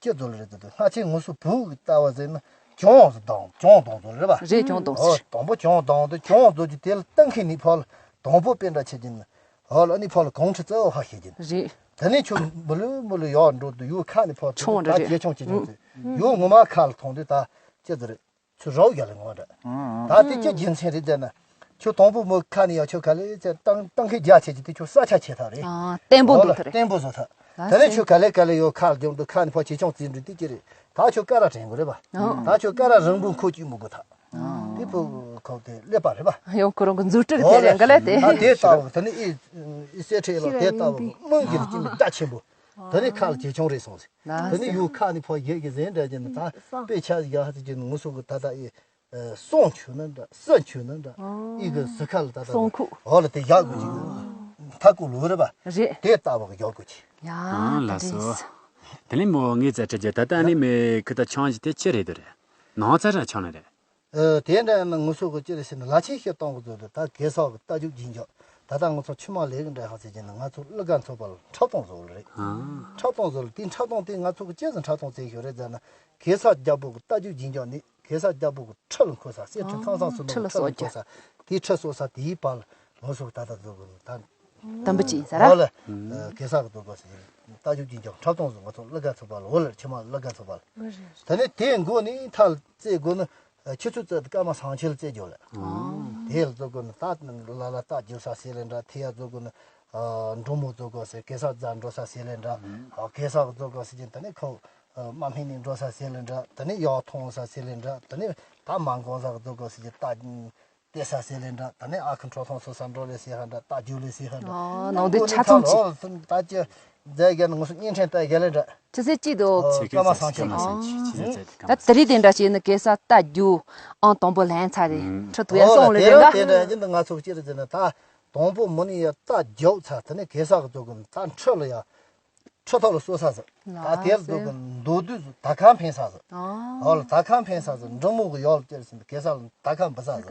ཅི་ཚོ་ལ་རེད་དེ། སྔ་ཕྱི་ངོ་སོ་བུ་གི་ལྟ་བ་ཟེར་ན་གྱོང་ཟེར་དང་གྱོང་དང་ཚོ་རེད་པ། རེད། གྱོང་དང་ཨོ་ཚོ། དང་པོ་གྱོང་དང་དུ་གྱོང་ཚོ་གི་དེ་ལ་ལྟ་མཁན་ནི་ཕ་ལ་དང་པོ་དཔེ་འདྲ་ཆེ་གྱིན། ཨོ་ལ་ནི་ཕ་ལ་གོང་ཁྲི་རྩ་བ་ཧ་ཤེས་གྱིན། རེད། དེ་ནས་ཁྱོད་མི་ལུས་མི་ལུས་ཡག་འགྲོ་དུ་ཡོད་ཁ་ནི་ཕ་ཆུང་ད་རེད། ཇེ་ཆུང་ཇེ་ཆུང་ཚོ་ཡོད་ངོ་མ་ཁ་ལ་མཐོང་དུས་ད་ཅི་ཚོ་རེད། ཚུར་རོགས་རྒྱག་ལ་ངོ་འདྲ། ཨང་། ད་དེ་ཅི་རྒྱུ་མཚན་རེད་ཟེར་ན། ཁྱོད་དང་པོ་མོ་ཁ་ནས་ཡང་ཁྱོད་ག་ལེ་ཚེ་བཏང་བཏང་ཁའི་རྒྱ་ཆེ་ཆེ་དེ་ཁྱོད་ས་ཆ་ཆེ་ཐག་རེད། ཨ། བརྟན་པོ་འདུག་ཐག་རེད། བརྟན་པོ་བཟོ་ཐག་ད་ནས་ཁྱོད་ག་ལེ་ག་ལེ་ཡོད་ཁ་རྒྱུན་དུ་ཁ་ནས་ཕོ་ཆེ་ཆུང་རྩིས་འགྲུལ་དེ་ཅི་རེད། ད་ཁྱོད་ཀ་ར་དྲན་དགོས་རེད་པ། ཨང་། ད་ཁྱོད་ཀ་ར་རིང་པོ་མཁོ་གཅིག་མི་དགོས་ཐག་དེ་ཕོ་ཁོག་དེ་ཀླད་པ་རེད་པ། ཡང་ཁོ་རང་གི་མཛུབ་སྤྲིན་དེ་རེད་འགའ་ལེ་དེ། ད་དེ་ལྟ་བུ་ད་ནི་ཨི་ཨི་སེ་ཁྲེ་ལ་དེ་ལྟ་བུ་སྨོན་གྱི་རིགས་ཀྱི་མི་རྒྱ་ཆེན་པོ། ད་ནི་ཁ་ལ་ཇེ་ཆུང་རེད་སོང་ཟིག་ད་ནི་ཡུ་ཁ་ནི་ཕོ་ཡེ་གི་ཟེན་འདྲ་ཅན་ད་དཔེ་ཆ་ཡ་ཧ་ཅི་ཅན་ངུ་སོ་གི་ད་ད་ཨི་སོང་ཆུ་ན་འདྲ་སོན་ཆུ་ན་འདྲ་ཨི་གི་ཟི་ཁ་ལ་ད་ད་སོང་ཁུག་ཨོ་ལ་དེ་ཡག་གི་ཅིག་ཐ་ཀུ་ལུ་རེ་བ་རེད། དེ་ལྟ་བུ་གི་ཡག་གི་ཅིག་ཡ་ཨང་། ད་ལགས་སོ། དེ་ནི་མོ་ངའི་རྩ་ཁྲི་རྒྱ་ད་ད་ནི་མེ་ཁི་ད་ཆང་ཞིག་དེ་ཅི་རེད་དོ་རེད། ནང་ཚ་ར་ཆང་ན་རེད། ཨ། དེ་འདྲ་ཡིན་ན་ང་ཚོ་གི་སྤྱིར་ཟེར་ན་ལ་ཆེན་བཤད་སྟངས་གི་ཚོ་དེ་ད་གེ་སར་གི་རྟ་རྒྱུག་རྒྱུན་འཇགས། ད་ལྟ་ང་ཚོ་ཆུ་དམག་ལས་ཀྱི་འདྲ་ཧ་ཟེར་གྱི་ན་ང་ཚོ་གླུ་གར་ཚོགས་པ་ལ་འཁྲབ་སྟོན་བཟོ་གི་རེད། ཨ། འཁྲབ་སྟོན་བཟོ་ལ་དེ་འཁྲབ་སྟོན་དེ་ང་ཚོ་གི་ཅི་ཟེར་འཁྲབ་སྟོན་བྱེད་ཤོག་རེད་ཟེར་ན། གེ་སར་རྒྱལ་པོ་གི་རྟ་རྒྱུག་རྒྱུན་འཇགས་ནི་གེ་སར་རྒྱལ་པོ་གི་ཁྲི་ལ་འཁོད་ས་གསེར་ཁྲི་ཨ་ཐང་སང་སུ་ཁྲི་ལ་ལ་གསོལ་འཁོད་ས་དེའི་བར་ལ་ང་ཚོ་ད་ལྟ་བཟོ་གི་ད། དམ་པ་ཅིག་ཡིན་ས་ར། འོ་ལེ། ཨ། གེ་སར་གི་རྡོ་སྒོ་ཟེར། རྟ་རྒྱུག་རྒྱུན་འཇགས་འཁྲབ་སྟོན་བཟོ་ང་ཚོ་གླུ་གར་ཚོགས་པ་ལ་འོ་ལེ་ཆུ་དམག་གླུ་གར་ཚོགས་པ་ལ། ད་ནི་དེའི་མགོ་ནས་མཐའ་ལ་རྩེ་དགོས་ན་ཆུ་ཚོད་རྩེ་དེ་སྐར་མ་སང་ཆེ་ལ་རྩེ་རྒྱུ་ལེ། ཨ། དེ་ལ་བཟོ་དགོས་ན་ད་ལ་ལ་རྟ་རྒྱུག་ས་ཟེར་ལེ་འདྲ་དེ་ཡ་བཟོ་དགོས་ན། ཨ། འབྲུག་མོ་བཟོ་དགོས་ཟེར་གེ་སར་རྩ་འགྲོ་ས་ཟེར་ལེ་འདྲ། ཨ། གེ་སར་གི་རྡོ་སྒོ་ཟེར་གྱིན་ད་ནི་ཁོ། ཨ། དམག་མི་ནས་འགྲོ་ས་ཟེར་ལེ་འདྲ་ད་ནི་ཡག་མཐོང་ས་ཟེར་ལེ་འདྲ་ད་ནི་ད་མ་འགོང་ས་གི་རྡོ་སྒོ་ཟེར་གྱིན་རྟ། བལྟས་ས་ཟེར་ལེ་འདྲ། ད་ནི་ཨ་ཁུ་འཕྲོ་ཐོང་སོ་ས་འགྲོ་ལེ་ཟེར་ཧ་འདྲ། རྟ་རྒྱུག་ལེ་ཟེར་ཧ་འདྲ། ཨོ་ནང་དུ་ཆ་ཚང་ཅིག་ད་ཅི་རྫས་རྒྱ་ནི་ང་ཚོ་བརྙན་འཕྲིན་ལྟ་རྒྱ་ལེ་འདྲ། ཆུ་ཚོད་གཅིག་ཏུ། ཨོ་སྐར་མ་སང་ཆེན་མ་སང་ཆེན་ཆུ་ཚོད་ད་དེ་རིང་དེ་འདྲ་བྱས་ན་གེ་སར་རྟ་རྒྱུག་ཨང་དང་པོ་ལེན་ཚར་རེད། ཁྲི་དུ་ཡ་ཨོ་སོང་ལེ་དེ་རེད་རང་ག་དེ་འདྲ་ཡིན་ད་ང་ཚོ་སྤྱིར་ཟེར་ན་ད་དང་པོ་མི་ནི་ཡ་རྟ་རྒྱུག་ཚར་ད་ནི་གེ་སར་གི་ཚོ་གི་ད་ཁྲི་ལ་ཡ། ཁྲི་ཐོག་ལ་གསོལ་ས་ཟེར། ད་དེར་འདུག་གི་མདོ་བདུད་ཟེར་ད་ཁང་འཕེན་ས་ཟེར། ཨོ་ལ་ད་ཁང་འཕེན་ས་ཟེར་འབྲི་མོ་གི་ཡོག་ལ་ཅེར་ཟེར་གེ་སར་ལ་ད་ཁང་འབུ་ས་ཟེར།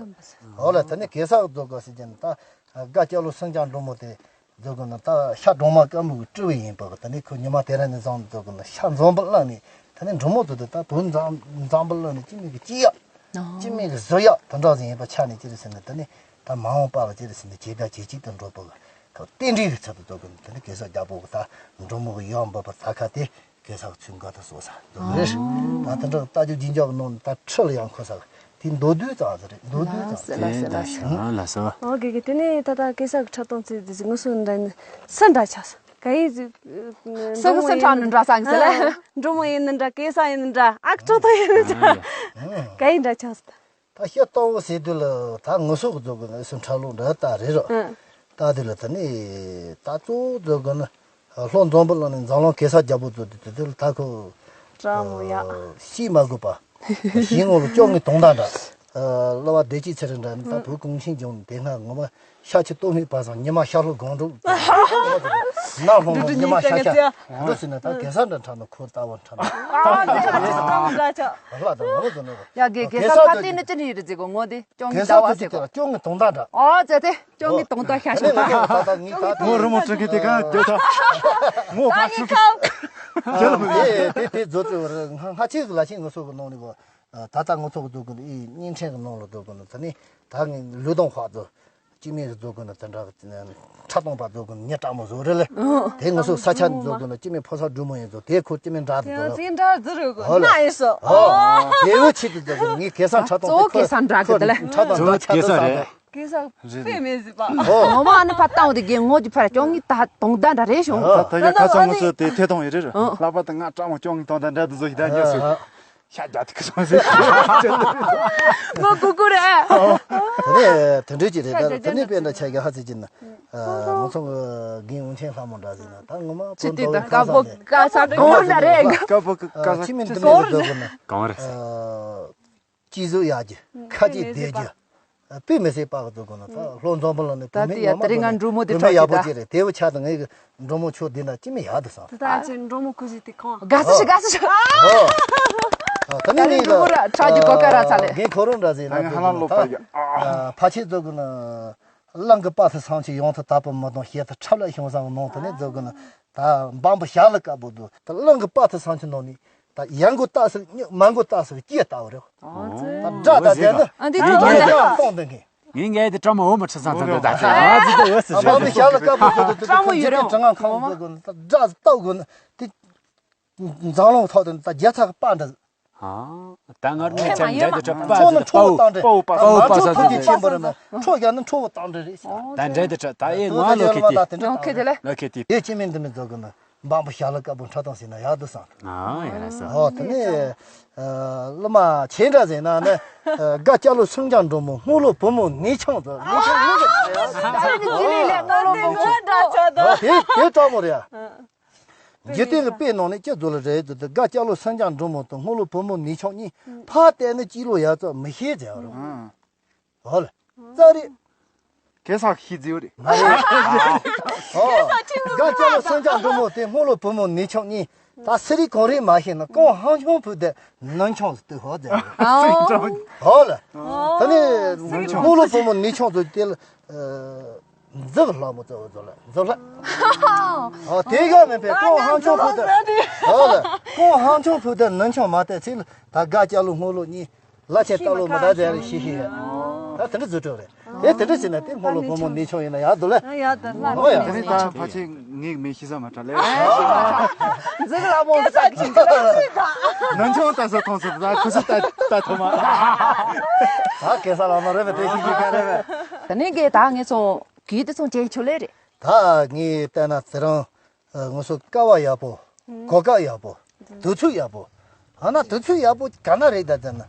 ཨོ་ལ་དེ་ནས་གེ་སར་གི་རྡོ་སྒོ་ཟེར་གྱིན་ད་དགའ་སྐྱ་ལོ་སེང་ལྕམ་འབྲི་མོ་དེ་འདུག་གི་ན་ད་ཤ་སྒྲོལ་མ་དཀར་མོ་གི་སྤྲུལ་བ་ཡིན་པ་གི་ད་ནི་ཁོ་ཉི་མ་དེ་རིང་ནས་བཟུང་འདུག་གི་ན་ཤ་འཛོམས་པ་བླངས་ནས་ད་ནི་འབྲི་མོ་དེ་དེ་ད་བུ་འཛམ་འཛམ་པ་བླངས་ནས་ཅི་མི་གི་ཅི་ཡ། སྤྱི་མི་གི་བཟོ་ཡག་དེ་འདྲ་ཟིག་ཡིན་པ་ཆ་ནས་ཅི་རེད་ཟེར་ན་དེ་ནི་ད་མ་འོངས་པ་ལ་ཅི་རེད་ཟེར་ན་ཇི་ལྟར་ཇི་གཅིག་ཏུ་འགྲོ་བ་གི་རྟེན་འབྲེལ་གི་ཚབ་ཏུ་འགྲོ་གི་དེ་ནི་གེ་སར་རྒྱལ་པོ་གི་ད་འབྲི་མོ་གི་ཡོག་འབུ་བ་ད་ཁ་དེ་གེ་སར་གི་ཚུལ་འགའ་ད་གསོལ་ས་འགྲོ་གི་རེད། ད་དེ་འདྲ་རྟ་རྒྱུག་རྒྱུན་འཇགས་གི་ནང་ནས་ད་ཁྲི་ལ་ཡང་འཁོད་ས་གི་དེ་མདོ་བདུད་ཙང་ཟེར་རེད། མདོ་བདུད་ཙང་ཟེར་རེད། ལ་སོ་ལ་སོ། ཨོ་གེ་གེ་དེ་ནི་ད་ད་གེ་སར་གི་འཁྲབ་སྟོན་ཚེ་དེ་ཟིག་ངུ་སོ་འདྲ་ནི་སུ་འདྲ་ཆགས་སོ། ག་ཡིན་ཟིག་སུ་གི་སུ་འཁྲབ་ནི་འདྲ་ས་ཡིན་ཟེར་ལ། འབྲི་མོ་ཡིན་ནི་འདྲ་གེ་སར་ཡིན་ནི་འདྲ་ཨ་ཁུ་ཁྲོ་ཐོ་ཡིན་ནི་འདྲ། ག་ཡིན་འདྲ་ཆགས་སོ། ད་བཤད་སྟངས་བོ་ཟེར་དུས་ལ་ད་ངུ་སོ་གི་རྫོགས་གི་ནི་སུ་འཁྲབ་ལུགས་འདྲ་ད་རེད་རོ། ད་དེ་ལ་ད་ནི་ད་གཙོ་བོ་རྫོགས་གི་ནི་ལྷོ་འཛམ་བུ་གླིང་ནས་འཛམ་གླིང་གེ་སར་རྒྱལ་པོ་རྫོགས་དུས་དེ་དེ་ལ་ད་ཁོ། ཀྲ་མོ་ཡ། ཤི་མ་དགོས་པ། ཤི་ངོ་ལ་སྐྱོ་ངའི་དོང་ད་འདྲ། ཨ། བསླུ་བ་བདེ་སྐྱིད་ཚེ་རིང་འདྲ་ནི་ད་བུ་གོང་ཆེན་འབྱུང་དེ་སྔ་ངོ་མ་ཤ་ཆུ་ལྟོ་སྨད་བར་སང་ཉི་མ་ཤ་ལྷོ་སྒང་དྲུག་ན་ལྷོ་མོ་ཉི་མ་ཤ་ཤ་འགྲོ་ཟེར་ན་ད་གེ་སར་འདྲ་འཁྲབ་ན་ཁོ་ལྟ་བུ་འཁྲབ་ན་ཨ་ད་ལྷ་དང་ངོ་ཟེར་ནོ་ཡ་གེ་གེ་སར་ཁ་དེ་ནི་ཅི་ནི་ཡོད་རེད་ཟེར་གོ་ངོ་དེ་སྐྱོ་ངའི་ཟླ་བ་ཟེར་གོ་སྐྱོ་ངའི་དོང་ད་འདྲ། ཨོ་ཙེ་དེ་སྐྱོ་ངའི་དོང་ད་ཤ་ཤ་ད་ངའི་ད་ངོ་རི་མོ་ཁྲི་ཁེ་དེ་ག་རྒྱ་ད་ངོ་ཕ་ཤུ་ཁ་དེ་དེ་དེ་རྫོགས་ཚེ་བར་ང་ང་ཆེ་གི་ལ་ཆེ་ངོ་སོ་གི་ནང་ནི་གོ། ད་ལྟ་ངོ་ཚོགས་ཀྱི་འདུག་གི་ཨི་བརྙན་འཕྲིན་གྱི་ནང་ལ་འདུག་གི་ནི་ད་ནི་ད་ངས་ལུས་དང་དཔལ་དུ་སྐྱེ་དམན་གྱི་འདུག་གི་ནི་དེ་འདྲ་འཁྲབ་སྟོན་པ་འདུག་གི་ནི་ཉེ་དྲག་མོ་བཟོ་རེད་ལེ། དེ་ངོ་སོ་ས་ཆ་འདུག་གི་ནི་སྐྱེ་དམན་ཕོ་གསར་སྦྲུལ་མོ་ཡིན་ཚོ་དེ་ཁོ་སྐྱེ་དམན་འདྲ་འདུག་གི་ནི་དེ་འདྲ་ཟེར་རེད་གི་ཧོ་ན་ཡིན་སོ། ཧོ་དེ་བོ་ཆེད་དུ་འདུག་གི་ངས་གེ་སར་འཁྲབ་སྟོན་དེ་ཁོ་གེ་སར་འདྲ་གི་དེ་ལེ། འཁྲབ་སྟོན་འདྲ་ཆགས་འདུག་ས་རེད། གེ་སར་དཔེ་མེད་ཟིག་པ། ངོ་མ་ནི་ཕ་བཏང་བ་དེ་རྒན་ངོ་གི་ཕར་སྐྱོ་ངའི་ད་དོང་ད་འདྲ་རེད་བྱུང་། ད་ད་ཡ་ཁ་ཚང་ངོ་ཚོ་དེ་ཐད་གཏོང་ཡི་རེད། ལྷག་པར་དུ་ང་སྤྲང་མོ་སྐྱོ་ངའི་དོང་ད་འདྲ་དུ་བཟོ་ཡི་ད་ཉོ་སོ། ཤ་རྒྱག་ཐིག་སོང་ཟེར། ངོ་ཀུ་ཀུ་རེད། དེ་ནས་དེ་འདྲའི་ཅི་རེད་ད་དེ་ནས་དཔེ་འདྲ་ཆ་གི་ཧ་ཚེ་ཅི་ན། ང་ཚོ་གི་རྒན་འུ་ཆེན་ལྷ་མོ་འདྲ་ཟེར་ན་ད་ངོ་མ་ཅི་དེ་ད་དཀར་པོ་དཀར་ས་གང་རེད། དཀར་པོ་དཀར་ས་ཅི་མིན་འདི་མིན་འདི་ཟེར་ན། གང་རེད། སྐྱིད་གཟུགས་ཡག་རྒྱུ། ཁ་ཆེ་བདེ་རྒྱུ། དཔེ་མི་སྲིད་པ་གི་ཚོ་གོ་ན་ད་ལྷོ་འཛམ་བུ་གླིང་ནས་ད་བུད་མེད་དེ་ཡ་ངོ་མ་དེ་རིང་ང་འབྲུག་མོ་དེ་བུད་མེད་ཡག་པོ་ཅིག་རེད། དེ་བོ་ཆགས་དང་ངའི་གི་འབྲུག་མོ་ཆོ་འདི་ན་ཅི་མི་ཡག་དུ་སོང་། ད་ཅི་འབྲུག་མོ་ཁུ་ཞིག་དེ་གང་། དགའ་སུ་ཞིག་དགའ་སུ་ཞིག་ཨོ། ད་ནི་ད་ནི་འབྲུག་མོ་ར་ཁྲག་རྒྱུ་གོ་ཀ་ར་ཚ་ལེ། རྒན་ཁོ་རང་འདྲ་ཟིན་ན་ང་ཧ་ལམ་ལོ་པ་ཡ། ཕ་ཆེ་ཚོ་གི་ན་གླང་གི་པ་ཚ་སང་ཆེ་ཡོང་ཐུ་ད་པ་མ་དང་ཤེས་ཐུ་ཁྲབ་ལ་ཤོང་ས་གི་ནང་ད་ནི་ཚོ་གི་ན་ད་འབངས་པ་ཞག་ལ་དཀར་པོ་འདུག་ད་གླང་གི་པ་ཚ་སང་ཆེ་ནང་ནི། ད་ཡར་མགོ་བཏགས་ཟེར་མར་མགོ་བཏགས་ཟེར་སྐྱེ་ལྟ་བུ་རེད། ཨོ་ཙི། ད་སྒྲ་དང་ལྡན་ན་ཨ་འདི་ད་ད་ད་ད་སྟོང་ལྡན་མཁན། ངའི་ངའི་དེ་བཀྲ་མ་འོ་མ་ཁྲི་ཚང་ཚང་ད་ད་ཨ་ཙི་ད་འོ་ཙི་ཨ་ཞེས་བ་མི་ཤ་ལ་དཀར་པོ་ཚོ་ད་ད་བཀྲ་མ་ཡོད་རེད། ད་ང་ཁང་ཚོ་དགོས་ན་ད་སྒྲ་ལྟ་དགོས་ན་དེ་འཛམ་གླིང་ཐོག་ཏུ་ད་རྒྱལ་ཚ་གི་པ་འདྲ། ཨ་ད་ངར་ནས་ཚར་འདྲ་དུ་གྲ་པ་ཚོ་ད་པའོ་པའོ་པའོ་པ་ཚོ་ད་ཁྲོ་ཁྲོ་ཁེ་ཆེན་པོ་རེད་ན་ཁྲོ་རྒྱག་ན་ཁྲོ་བོ་བཏང་འདྲ་རེད། ད་འདྲ་དུ་གྲ་ད་ཨེ་ང་ལོ་ཁེ་ཏི་ལོ་ཁེ་ཏི་ལ་ལོ་ཁེ་ཏི་དེ་ཅི་མིན་འདི་མིན་ཚོ་གི་ན། འབངས་པོ་ཞྭ་ལུ་དཀར་པོ་འཁྲབ་སྟངས་ཟེར་ན་ཡག་འདུག་བསམ། ཨ་ཡ་ལ་སོ། ཨོ་དེ་ནས་སློབ་མ་ཆེ་འདྲ་ཟེར་ན་ནི་དགའ་སྐྱ་ལོ་སུམ་རྐྱང་འབྲུག་མོ་སྔོ་ལོ་བུ་མོ་ནེའུ་ཆུང་ཟེར། ནེའུ་ཆུང་ནེའུ་ཆུང་ཟེར། དེ་དེ་དྲང་མོ་རེད། འཇིག་རྟེན་གྱི་དཔེ་ནང་ནས་ཅི་ཟེར་ལ་རེད་ཟེར་དུས་དགའ་སྐྱ་ལོ་སུམ་རྐྱང་འབྲུག་མོ་དང་སྔོ་ལོ་བུ་མོ་ནེའུ་ཆུང་གཉིས་ཕར་བལྟས་ན་སྐྱིད་ལོ་ཡག་ཙམ་མི་ཤེས་ཟེར་བ་རེད། ཨོ་ལེ། ཙ་རེད། གེ་སར་ཤི་རྫིའུ་རེད། ང་རེད། ཨོ། དགའ་སྐྱ་ལོ་སུམ་རྐྱང་འབྲུག་མོ་དེ་སྔོ་ལོ་བུ་མོ་ནེའུ་ཆུང་གཉིས། ད་སི་རི་གོང་རེད་མ་ཤེས་ན་ཀོང་ཧང་ཆུང་བུ་དེ་ནུན་ཆུང་ཟེར་དུས་ཧོ་ཟེར། ཨོ་ལེ། ད་ནི་སྔོ་ལོ་བུ་མོ་ནེའུ་ཆུང་ཟེར་དེ་ལ། འཛུགས་ལྷ་མོ་ཙོ་ཙོ་ལ་འཛུགས་ལྷ། ཨོ་དེ་ག་མིན་པས་ཀོང་ཧང་ཆུང་བུ་དེ། ཨོ་ལེ། ཀོང་ཧང་ཆུང་བུ་དེ་ནུན་ཆུང་མ་བལྟས་ཚེ་ད་དགའ་སྐྱ་ལོ་སྔོ་ལོ་གཉིས། ལ་ཆེ་ལྟ་ལོ་མི་ད་ཟེར་ཤི་ཤི་ཡ། ད་དེ་འདྲ་བཟོ་སྤྲོ་རེད། དེ་དེ་འདྲ་བྱས་ན་དེ་སྔོ་ལོ་བུ་མོ་ནེའུ་ཆུང་ཡིན་ན་ཡག་འདུག་ལ། ཡག་འདུག་ལ། ཨོ་ཡ། དེ་ནི་ད་ཕ་ཆེ་ངའི་མི་ཤི་ས་མ་དྲ་ལེ། འཛུགས་ལ་མོ་འདི་ད་ནང་ཆུང་ལྟ་ས་མཐོང་ས་ད་ཁུ་སུ་ལྟ་ལྟ་ཐོ་མ། ད་གེ་ས་ལ་མ་རེད་པ་དེ་ཤི་ཤི་ག་རེ་རེད། ད་ནི་གེ་ད་ངས་ཚོང་གི་དེ་ཚོང་ཅན་ཆུ་ལེ་རེད། ད་ངས་བལྟས་ན་དེ་རང་། ང་ཚོ་ཀ་བ་ཡག་པོ། གོ་སྐབས་ཡག་པོ། དུས་ཚོད་ཡག་པོ། ཨ་ན་དུས་ཚོད་ཡག་པོ་ག་ན་རེད་ད་ཟེར་ན།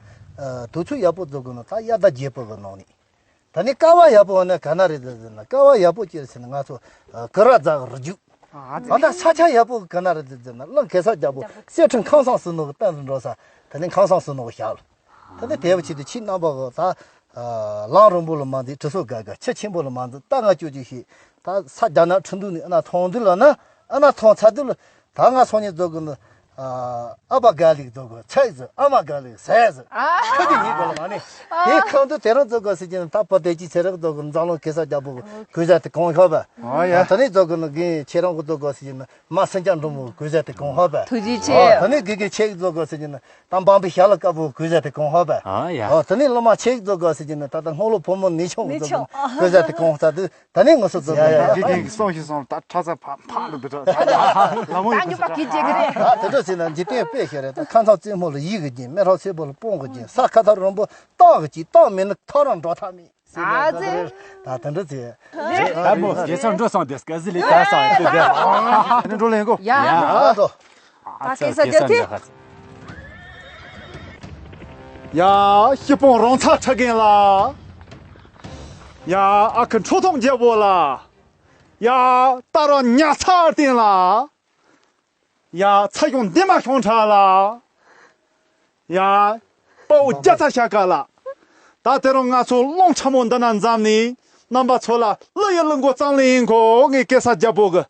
དུས་ཚོད་ཡག་པོ་བཟོ་དགོས་ན་ད་དབྱར་ཟླ་བརྒྱད་པོ་གི་ནང་ནས། ད་ནི་ཀ་བ་ཡག་པོ་ནི་ག་ན་རེད་ད་ཟེར་ན་ཀ་བ་ཡག་པོ་ཅི་རེད་ཟེར་ན་ང་ཚོ་ཀི་ར་རྫ་རུ་རྒྱུག་ཨ་ད་ས་ཆ་ཡག་པོ་ག་ན་རེད་ད་ཟེར་ན་གླིང་གེ་སར་རྒྱལ་པོ་གསེར་ཁྲི་ཁང་བཟང་ཟེར་ནོ་གི་སྟེང་དུ་འགྲོ་ས་ད་ནི་ཁང་བཟང་ཟེར་ནོ་གི་ཞག་ལ། ད་ནི་དེ་བ་ཆེད་དུ་ཁྱེད་རྣམ་པ་གི་ད། ལམ་རིང་པོ་ལ་མ་འཛེགས་གྲི་སོ་དགའ་དགའ་ཆུ་ཆེན་པོ་ལ་མ་འཛེགས་ད་ང་ཅོ་ཅོ་ཤིག་ད་ས་རྒྱ་ནག་ཁྲི་འདུག་ནས་ཨ་ན་ཐོང་དུས་ལ་ན་ཨ་ན་ཐོང་ཚ་དུས་ལ་ད་ང་སོང་ཉིན་རྫོགས་གི་ནི་ཨ་ཕ་དགའ་ལིག་རྫོགས་གི་ཚེ་ཟི་ཨ་མ་དགའ་ལིག་ཟས་ཟི་ཁ་ཅིག་ཡིན་དགོས་ལ་མ་ནི་དེ་ཁང་དུ་དེ་རང་རྫོགས་གི་ཟེར་གྱིན་ད་པ་དེ་ཅི་ཚེ་རག་རྫོགས་གི་འཛམ་གླིང་གེ་སར་རྒྱལ་པོ་གི་གོས་ཟ་དེ་གང་ཤོག་པ་ཨ་ཡ་ད་ནི་རྫོགས་གི་ནི་གི་ཁྱེད་རང་གི་རྫོགས་གི་ཟེར་གྱིན་མ་སེང་ལྕམ་འབྲུག་མོ་གོས་ཟ་དེ་གང་ཤོག་པ་ཐུགས་རྗེ་ཆེ་ཨ་ད་ནི་གི་གི་ཆེ་གི་རྫོགས་གི་ཟེར་གྱིན། ད་འབངས་པའི་ཞྭ་ལ་དཀར་པོ་གོས་ཟ་དེ་གང་ཧོ་བས། ཨ་ཡ། ཨོ་དེ་ནས་སློབ་མ་ཆེ་རྫོགས་དགོས་ཟེར་གྱི་ནི་ད་ལྟ་སྔོན་ལོ་བུ་མོ་ནེ་ཆུང་ནེ་རྫོགས་ཆུང་གོས་ཟ་དེ་གང་ཧོ་ས་དུས་ད་ནས་ངོ་སོ་རྫོགས་ཡ་ཡ་ཡ་ཡ་ཡ་གི་གསོང་ཞིག་སོང་ད་ཁྲ་ས་ཕ་ཕ་ལ་འདི་ད་ལ་མོ་ཡོད་ད་ཀྱི་ཅེ་གི་རེད། ད་དེ་འདྲ་ཟེར་ན་འཇིག་རྟེན་དཔེ་ཞིག་རེད་ད་ཁ་མཚར་རྩེ་མོ་ལ་ཡིད་གི་རྒྱན་སྨན་རག་སེར་པོ་ལ་སྤོང་གི་རྒྱན་ས་ཁ་ཐག་རིང་པོ་སྟག་གི་ཅིག་སྟག་མེད་ན་ཐག་རང་འགྲོ་ཐག་མེད། ཨ་ཙི། ད་དེ་འདྲ་ཚེ། ད་མོ་དགེ་ཚང་འགྲོ་སོང་དེ་སྐད་ཟི་ལི་ད་སང་དེ་དེ། འགྲོ་ལེན་གོ། ཡ། ཡ་ད། ད་སྐད་ས་རྒྱ་ཐི། ཡ་ཤི་སྤོང་རོང་ཚ་ཁྲ་རྒན་ལ། ཡ་ཨ་ཁུ་ཁྲོ་ཐུང་རྒྱལ་པོ་ལ། ཡ་ཏ་ར་ཉ་ཚ་བསྟན་ལ། ཡ་ཚ་གཞོང་འདན་མ་ཤོང་ཁྲ་ལ། ཡ། དཔའ་བོ་རྒྱ་ཚ་ཤ་ཀ་ལ། ད་དེ་རིང་ང་ཚོ་རླུང་ཆེན་མོ་འདི་ན་འཛོམས་ནས་རྣམ་པ་ཚོ་ལ་གླུ་ཡི་གླུ་མགོ་རྩམ་ལེན་གོ་ངའི་སྐད་ས་རྒྱལ་པོ་གི།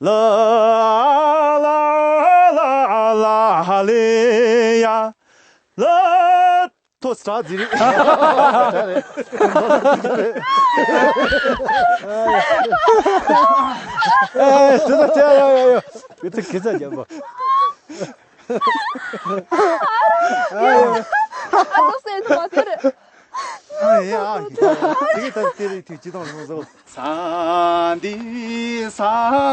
ལ་ལ་ལ་ལ་ལེ་ཡ། ལ། ཐོ་སྲ་ཟིན། ཨེ་དེ་ད་ཡ་ཡ་ཡ་ཡ། དེ་ད་གི་ས་རྒྱལ་པོ། ཨ་ཡ། ཨ་ཡ། དེ་གི་ད་དེ་རིགས་དུས་ཅི་དང་ལོངས་སོ། ས་འདི་ས་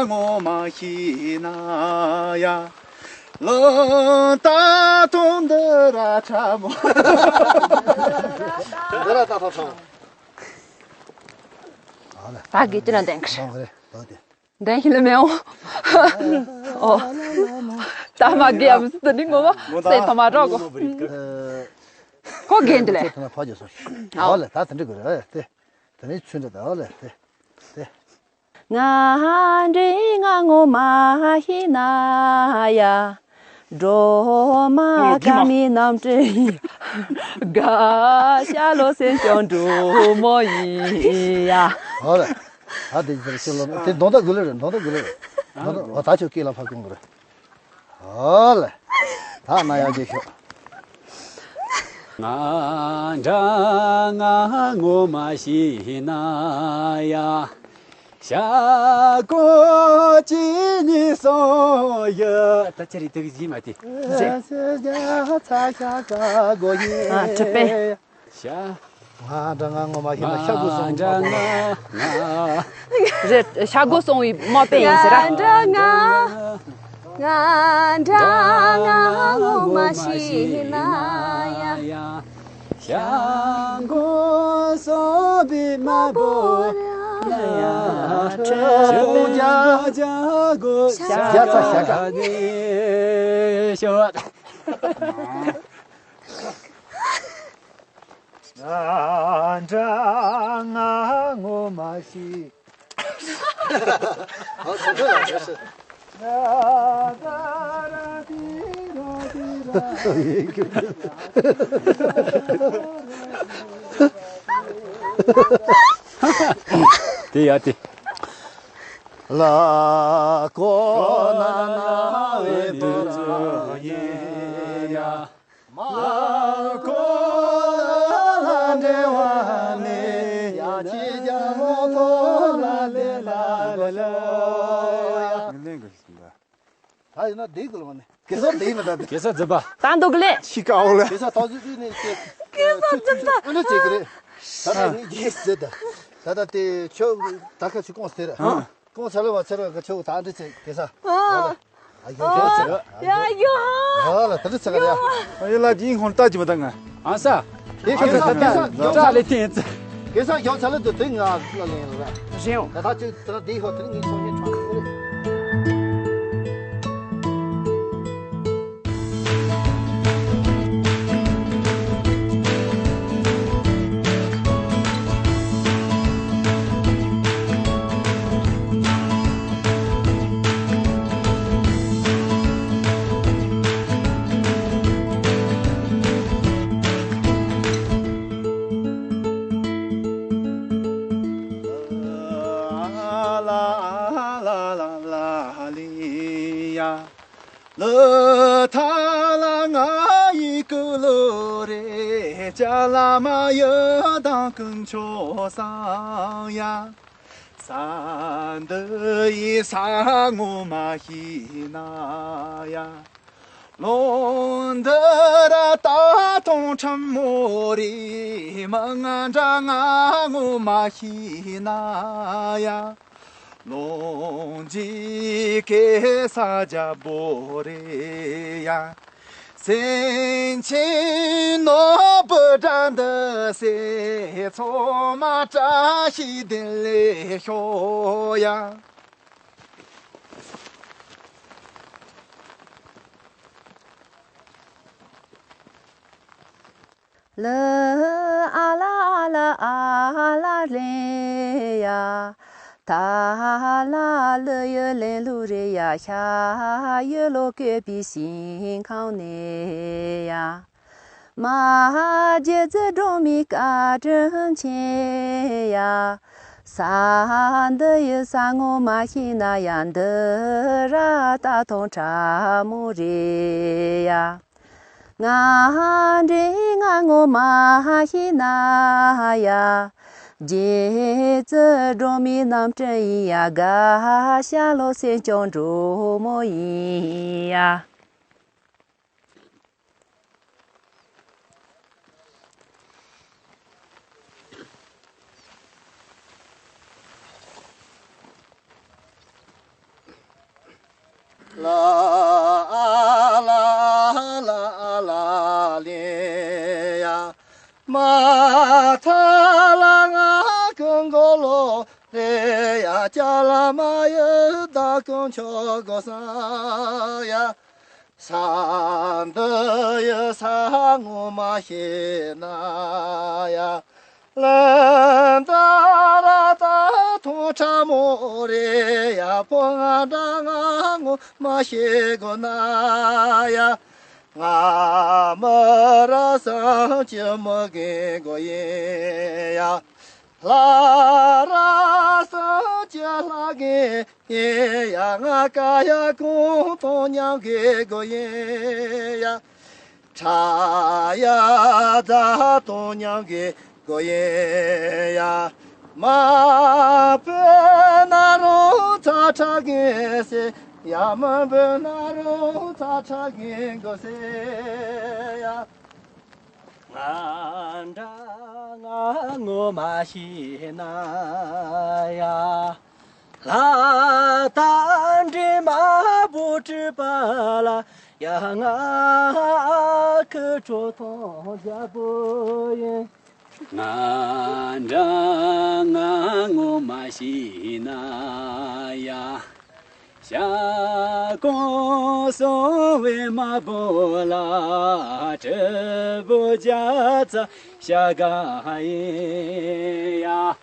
ངོ་མ་ཤེས་ན་ཡ། ལོ་ད་དུང་འདི་ར་ཆ་མོ། འདི་ར་ད་ཐོ་ཆང་། ད་གི་ཅི་ན་འདན་གི་རེད། ལོ་དེ། འདན་ཤི་ལ་མེ་འོ། ཨོ། ད་མ་གི་ཡ་མི་སི་ཏི་ནི་ངོ་མ་སེ་ཐོ་མ་རོ་གོ། ཁོ་གི་འདི་ལེ། ཨོ་ལེ་ད་དེ་འདྲི་གི་རེད་དེ། དེ་ནི་ཚུན་འདྲི་ད་ཨོ་ལེ་དེ། དེ། ང་འདྲི་ང་ངོ་མ་ཤེས་ན་ཡ། སྒྲོལ་མ་དགའ་མའི་རྣམ་སྤྲུལ་ཡིན། དགའ་ཤ་ལོ་སེམས་སྐྱོང་འགྲོ་མོ་ཡིན་ཡ། ཧོ་ལ། ད་དེ་ཟེར་ཤོ་ལོ་དེ་གདོང་ད་དགུ་ལེ་རེད། གདོང་ད་དགུ་ལེ་རེད། གདོང་ད་ཨོ་ད་ཆོ་སྐེ་ལ་ཕབ་སྐྱོང་དགུ་རེད། ཨོ་ལེ། ད་ན་ཡག་ཅིག་ཤོག་ང་འདྲ་ང་ངོ་མ་ཤེས་ན་ཡ། ཤ་ཀོ་ཅི་ནི་སོ་ཡ། ད་ཅི་རེད་དུ་གི་ཡིན་མ་དེ། ཚ་ཤ་ཀ་གོ་ཡི། ཨ་གྲི་པེ། ཤ། ང་འདྲ་ང་ངོ་མ་ཤེས་ན་ཤ་ཀོ་སོང་ང་འདྲ་ང་ང་། རེད། ཤ་ཀོ་སོང་བའི་མ་པེ་ཡིན་ཟེར་ར། ང་འདྲ་ང་། ང་འདྲ་ང་ངོ་མ་ཤེས་ན་ཡ། ཤ་ཀོ་སོང་བའི་མ་པོ་ཡ། ཤ་ཀོ་ཤ་ཀོ་ཤ་ཀ་ནི་ཤོ། ང་འདྲ་ང་ངོ་མ་ཤེས། དེ་ཡ་དེ། ལ་ཀོ་ན་ན་བའི་བུ་ཚོ་ཡིན་ཡ། མ་ཁོ་ལ་འབྲེལ་བ་མེད། ཡ་ཅི་རྒྱ་མོ་ཁོ་ལ་ལེ་ལ་ལ་ལ་ཡ། ད་ཡིན་ན་བསྡད་དགོས་ལ་མ་ནི་གེ་སར་བསྡད་མི་ད་དེ། གེ་སར་རྫུན་པ། ད་འདུག་ལེ། ཤི་ཀའོ་ལེ། གེ་སར་ཐོག་ཟུག་དུས་ནས་ཀྱེ། གེ་སར་རྫུན་པ། ཨ་ནི་ཅིག་རེད། ད་ད་ནི་རྗེས་ཟེར་ད། ད་ད་དེ་ཁྱོད་ད་ཁ་ཆུ་ཀོང་ཟེར། ཨ། ཀོང་ཚ་ལ་བ་ཚ་ལ་ག་ཆུ་ད་འདྲི་ཚེ་གེ་ས། ཨ། ཨ་ཡོ་ཡོ་ཡོ། ཡ་ཡོ། ཨ་ལ་ད་འདྲི་ཚ་ག་ཡ། ཨ་ཡོ་ལ་ཇིན་ཧོན་ཏ་ཇི་མ་ད་ང་། ཨ་ས། དེ་གེ་ས་གེ་ས་ཡོ་ཚ་ལ་དེ་ཚ། གེ་ས་ཡོ་ཚ་ལ་དུ་དེ་ང་ལ་ལེན་ལ། རེད་ཡོ། ད་ད་ཅི་ད་དེ་ཧོ་དེ་ངི་ཆོ་ཉེ་ཆོ་རེད། ལ་ཐ་ལ་ང་ཡི་ཀུ་ལོ་རེ་ཅ་ལ་མ་ཡི་དང་ཀུན་ཆོ་སང་ཡ། ས་འདི་ཡི་ས་ངོ་མ་ཤེས་ན་ཡ། ལོ་འདི་ར་ད་དུང་ཁྲམ་མོ་རེ་མ་ང་འདྲ་ང་ངོ་མ་ཤེས་ན་ཡ། ལོང་ཇི་ཀེ་ས་ཇ་བོ་རེ་ཡ། སེང་ཆེན་ནོར་བུ་འདྲ་འདི་སེ་ཚོ་མ་བཀྲ་ཤིས་བདེ་ལེགས་ཤོག་ཡ། ལ་ཨ་ལ་ཨ་ལ་ཨ་ལ་ལེ་ཡ། ཐ་ལ་ལུ་ཡུ་ལེ་ལུ་རེ་ཡ། ཤ་ཡུ་ལོ་ཀེ་པི་ཤིང་ཁང་ནེ་ཡ། མ་རྗེ་བཙུན་སྒྲོལ་མའི་བཀའ་དྲིན་ཆེ་ཡ། ས་འདི་ཡི་ས་ངོ་མ་ཤེས་ན་ཡ། འདི་ར་ད་དུང་ཁྲ་མོ་རེད་ཡ། ང་འདྲེ་ང་ངོ་མ་ཤེས་ན་ཡ། རྗེ་བཙུན་སྒྲོལ་མའི་རྣམ་སྤྲུལ་ཡིན་ཡ། དགའ་ཤ་ལོ་སེམས་སྐྱོང་འགྲོ་མོ་ཡིན་ཡ། ལ་ཨ་ལ་ཨ་ལ་ཨ་ལ་ལེ་ཡ། མ་ཐ་ལ་ང་ཀུན་གོ་ལོ་རེ་ཡ། ཅ་ལ་མ་ཡི་ད་ཀུན་ཆོ་གོ་ས་ཡ། ས་འདི་ཡི་ས་ངོ་མ་ཤེས་ན་ཡ། ལན་ད་ར་ད་ཐུང་ ཕྲ་མོ་རེད་ཡ། ཕོ་ང་འདྲ་ང་ངོ་མ་ཤེས་དགོས་ན་ཡ། ང་མི་ར་སང་ཅི་མི་རྒན་དགོས་ཡིན་ཡ། ལྷ་ར་སང་ཅི་ལྷ་རྒན་ཡིན་ཡ། ང་ཀ་ཡ་གུང་ཐང་མཉམ་གི་དགོས་ཡིན་ཡ། ཁྲ་ཡ་རྫ་དང་མཉམ་གི་དགོས་ཡིན་ཡ། མ་བོས་ན་རུང་ཚ་ཁྲ་རྒན་ཟེར་ཡ། མ་བོས་ན་རུང་ཚ་ཁྲ་རྒན་དགོས་ཟེར་ཡ། ང་འདྲ་ང་ངོ་མ་ཤེས་ན་ཡ། ལྷ་དང་འདྲེ་མ་བུ་སྤྲུལ་པ་ལ་ཡ། ང་ཁུ་ཁྲོ་ཐོང་རྒྱལ་པོ་ཡིན། ང་འདྲ་ང་ངོ་མ་ཤེས་ན་ཡ། ཞྭ་གོང་སོང་བའི་མ་བུ་ལ་དྲིལ་བུ་རྒྱ་ཚ་ཞྭ་སྒ་ཡིན་ཡ།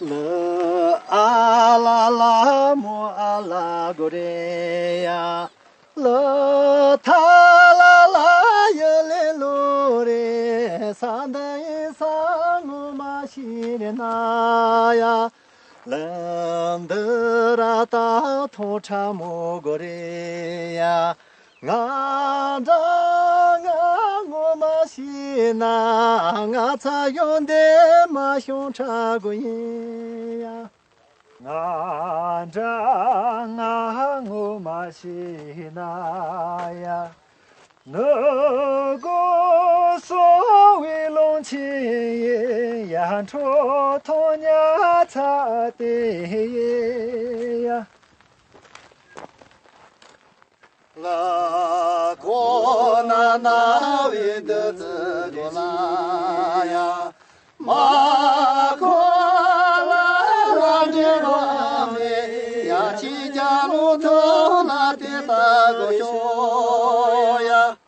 ལ་ཨ་ལ་ལ་མོ་ཨ་ལ་གོ་རེ་ཡ། ལ་ཐ་ལ་ལ་ཡ་ལེ་ལོ་རེ། ས་འདི་ཡི་ས་ངོ་མ་ཤེས་ན་ཡ། ལ་འདི་ར་ད་ཐོ་ཁྲ་མོ་གོ་རེ་ཡ། ང་འདྲ་ང་ངོ་མ་ཤེས་ན། ང་ཚ་ཡོང་དེ་མ་ཤོང་ཁྲ་གོ་ཡིན་ཡ། ང་འདྲ་ང་ངོ་མ་ཤེས་ན་ཡ། ནུ་གོ་སོ་བའི་ལོང་ཆེན་ཡ། འཕྲོ་ཐོང་ཉ་ཚ་དེ་ཡ། ལ་གོ་ན་ན་བའི་འདི་ཙི་གོ་ལ་ཡ། མ་གོ་ལ་ལ་འདྲེ་བ་མེད་ཡ། ཆི་ཀྱང་ལོ་ཐོ་ལ་དེ་ལྟ་གོ་ཤོ་ཡ།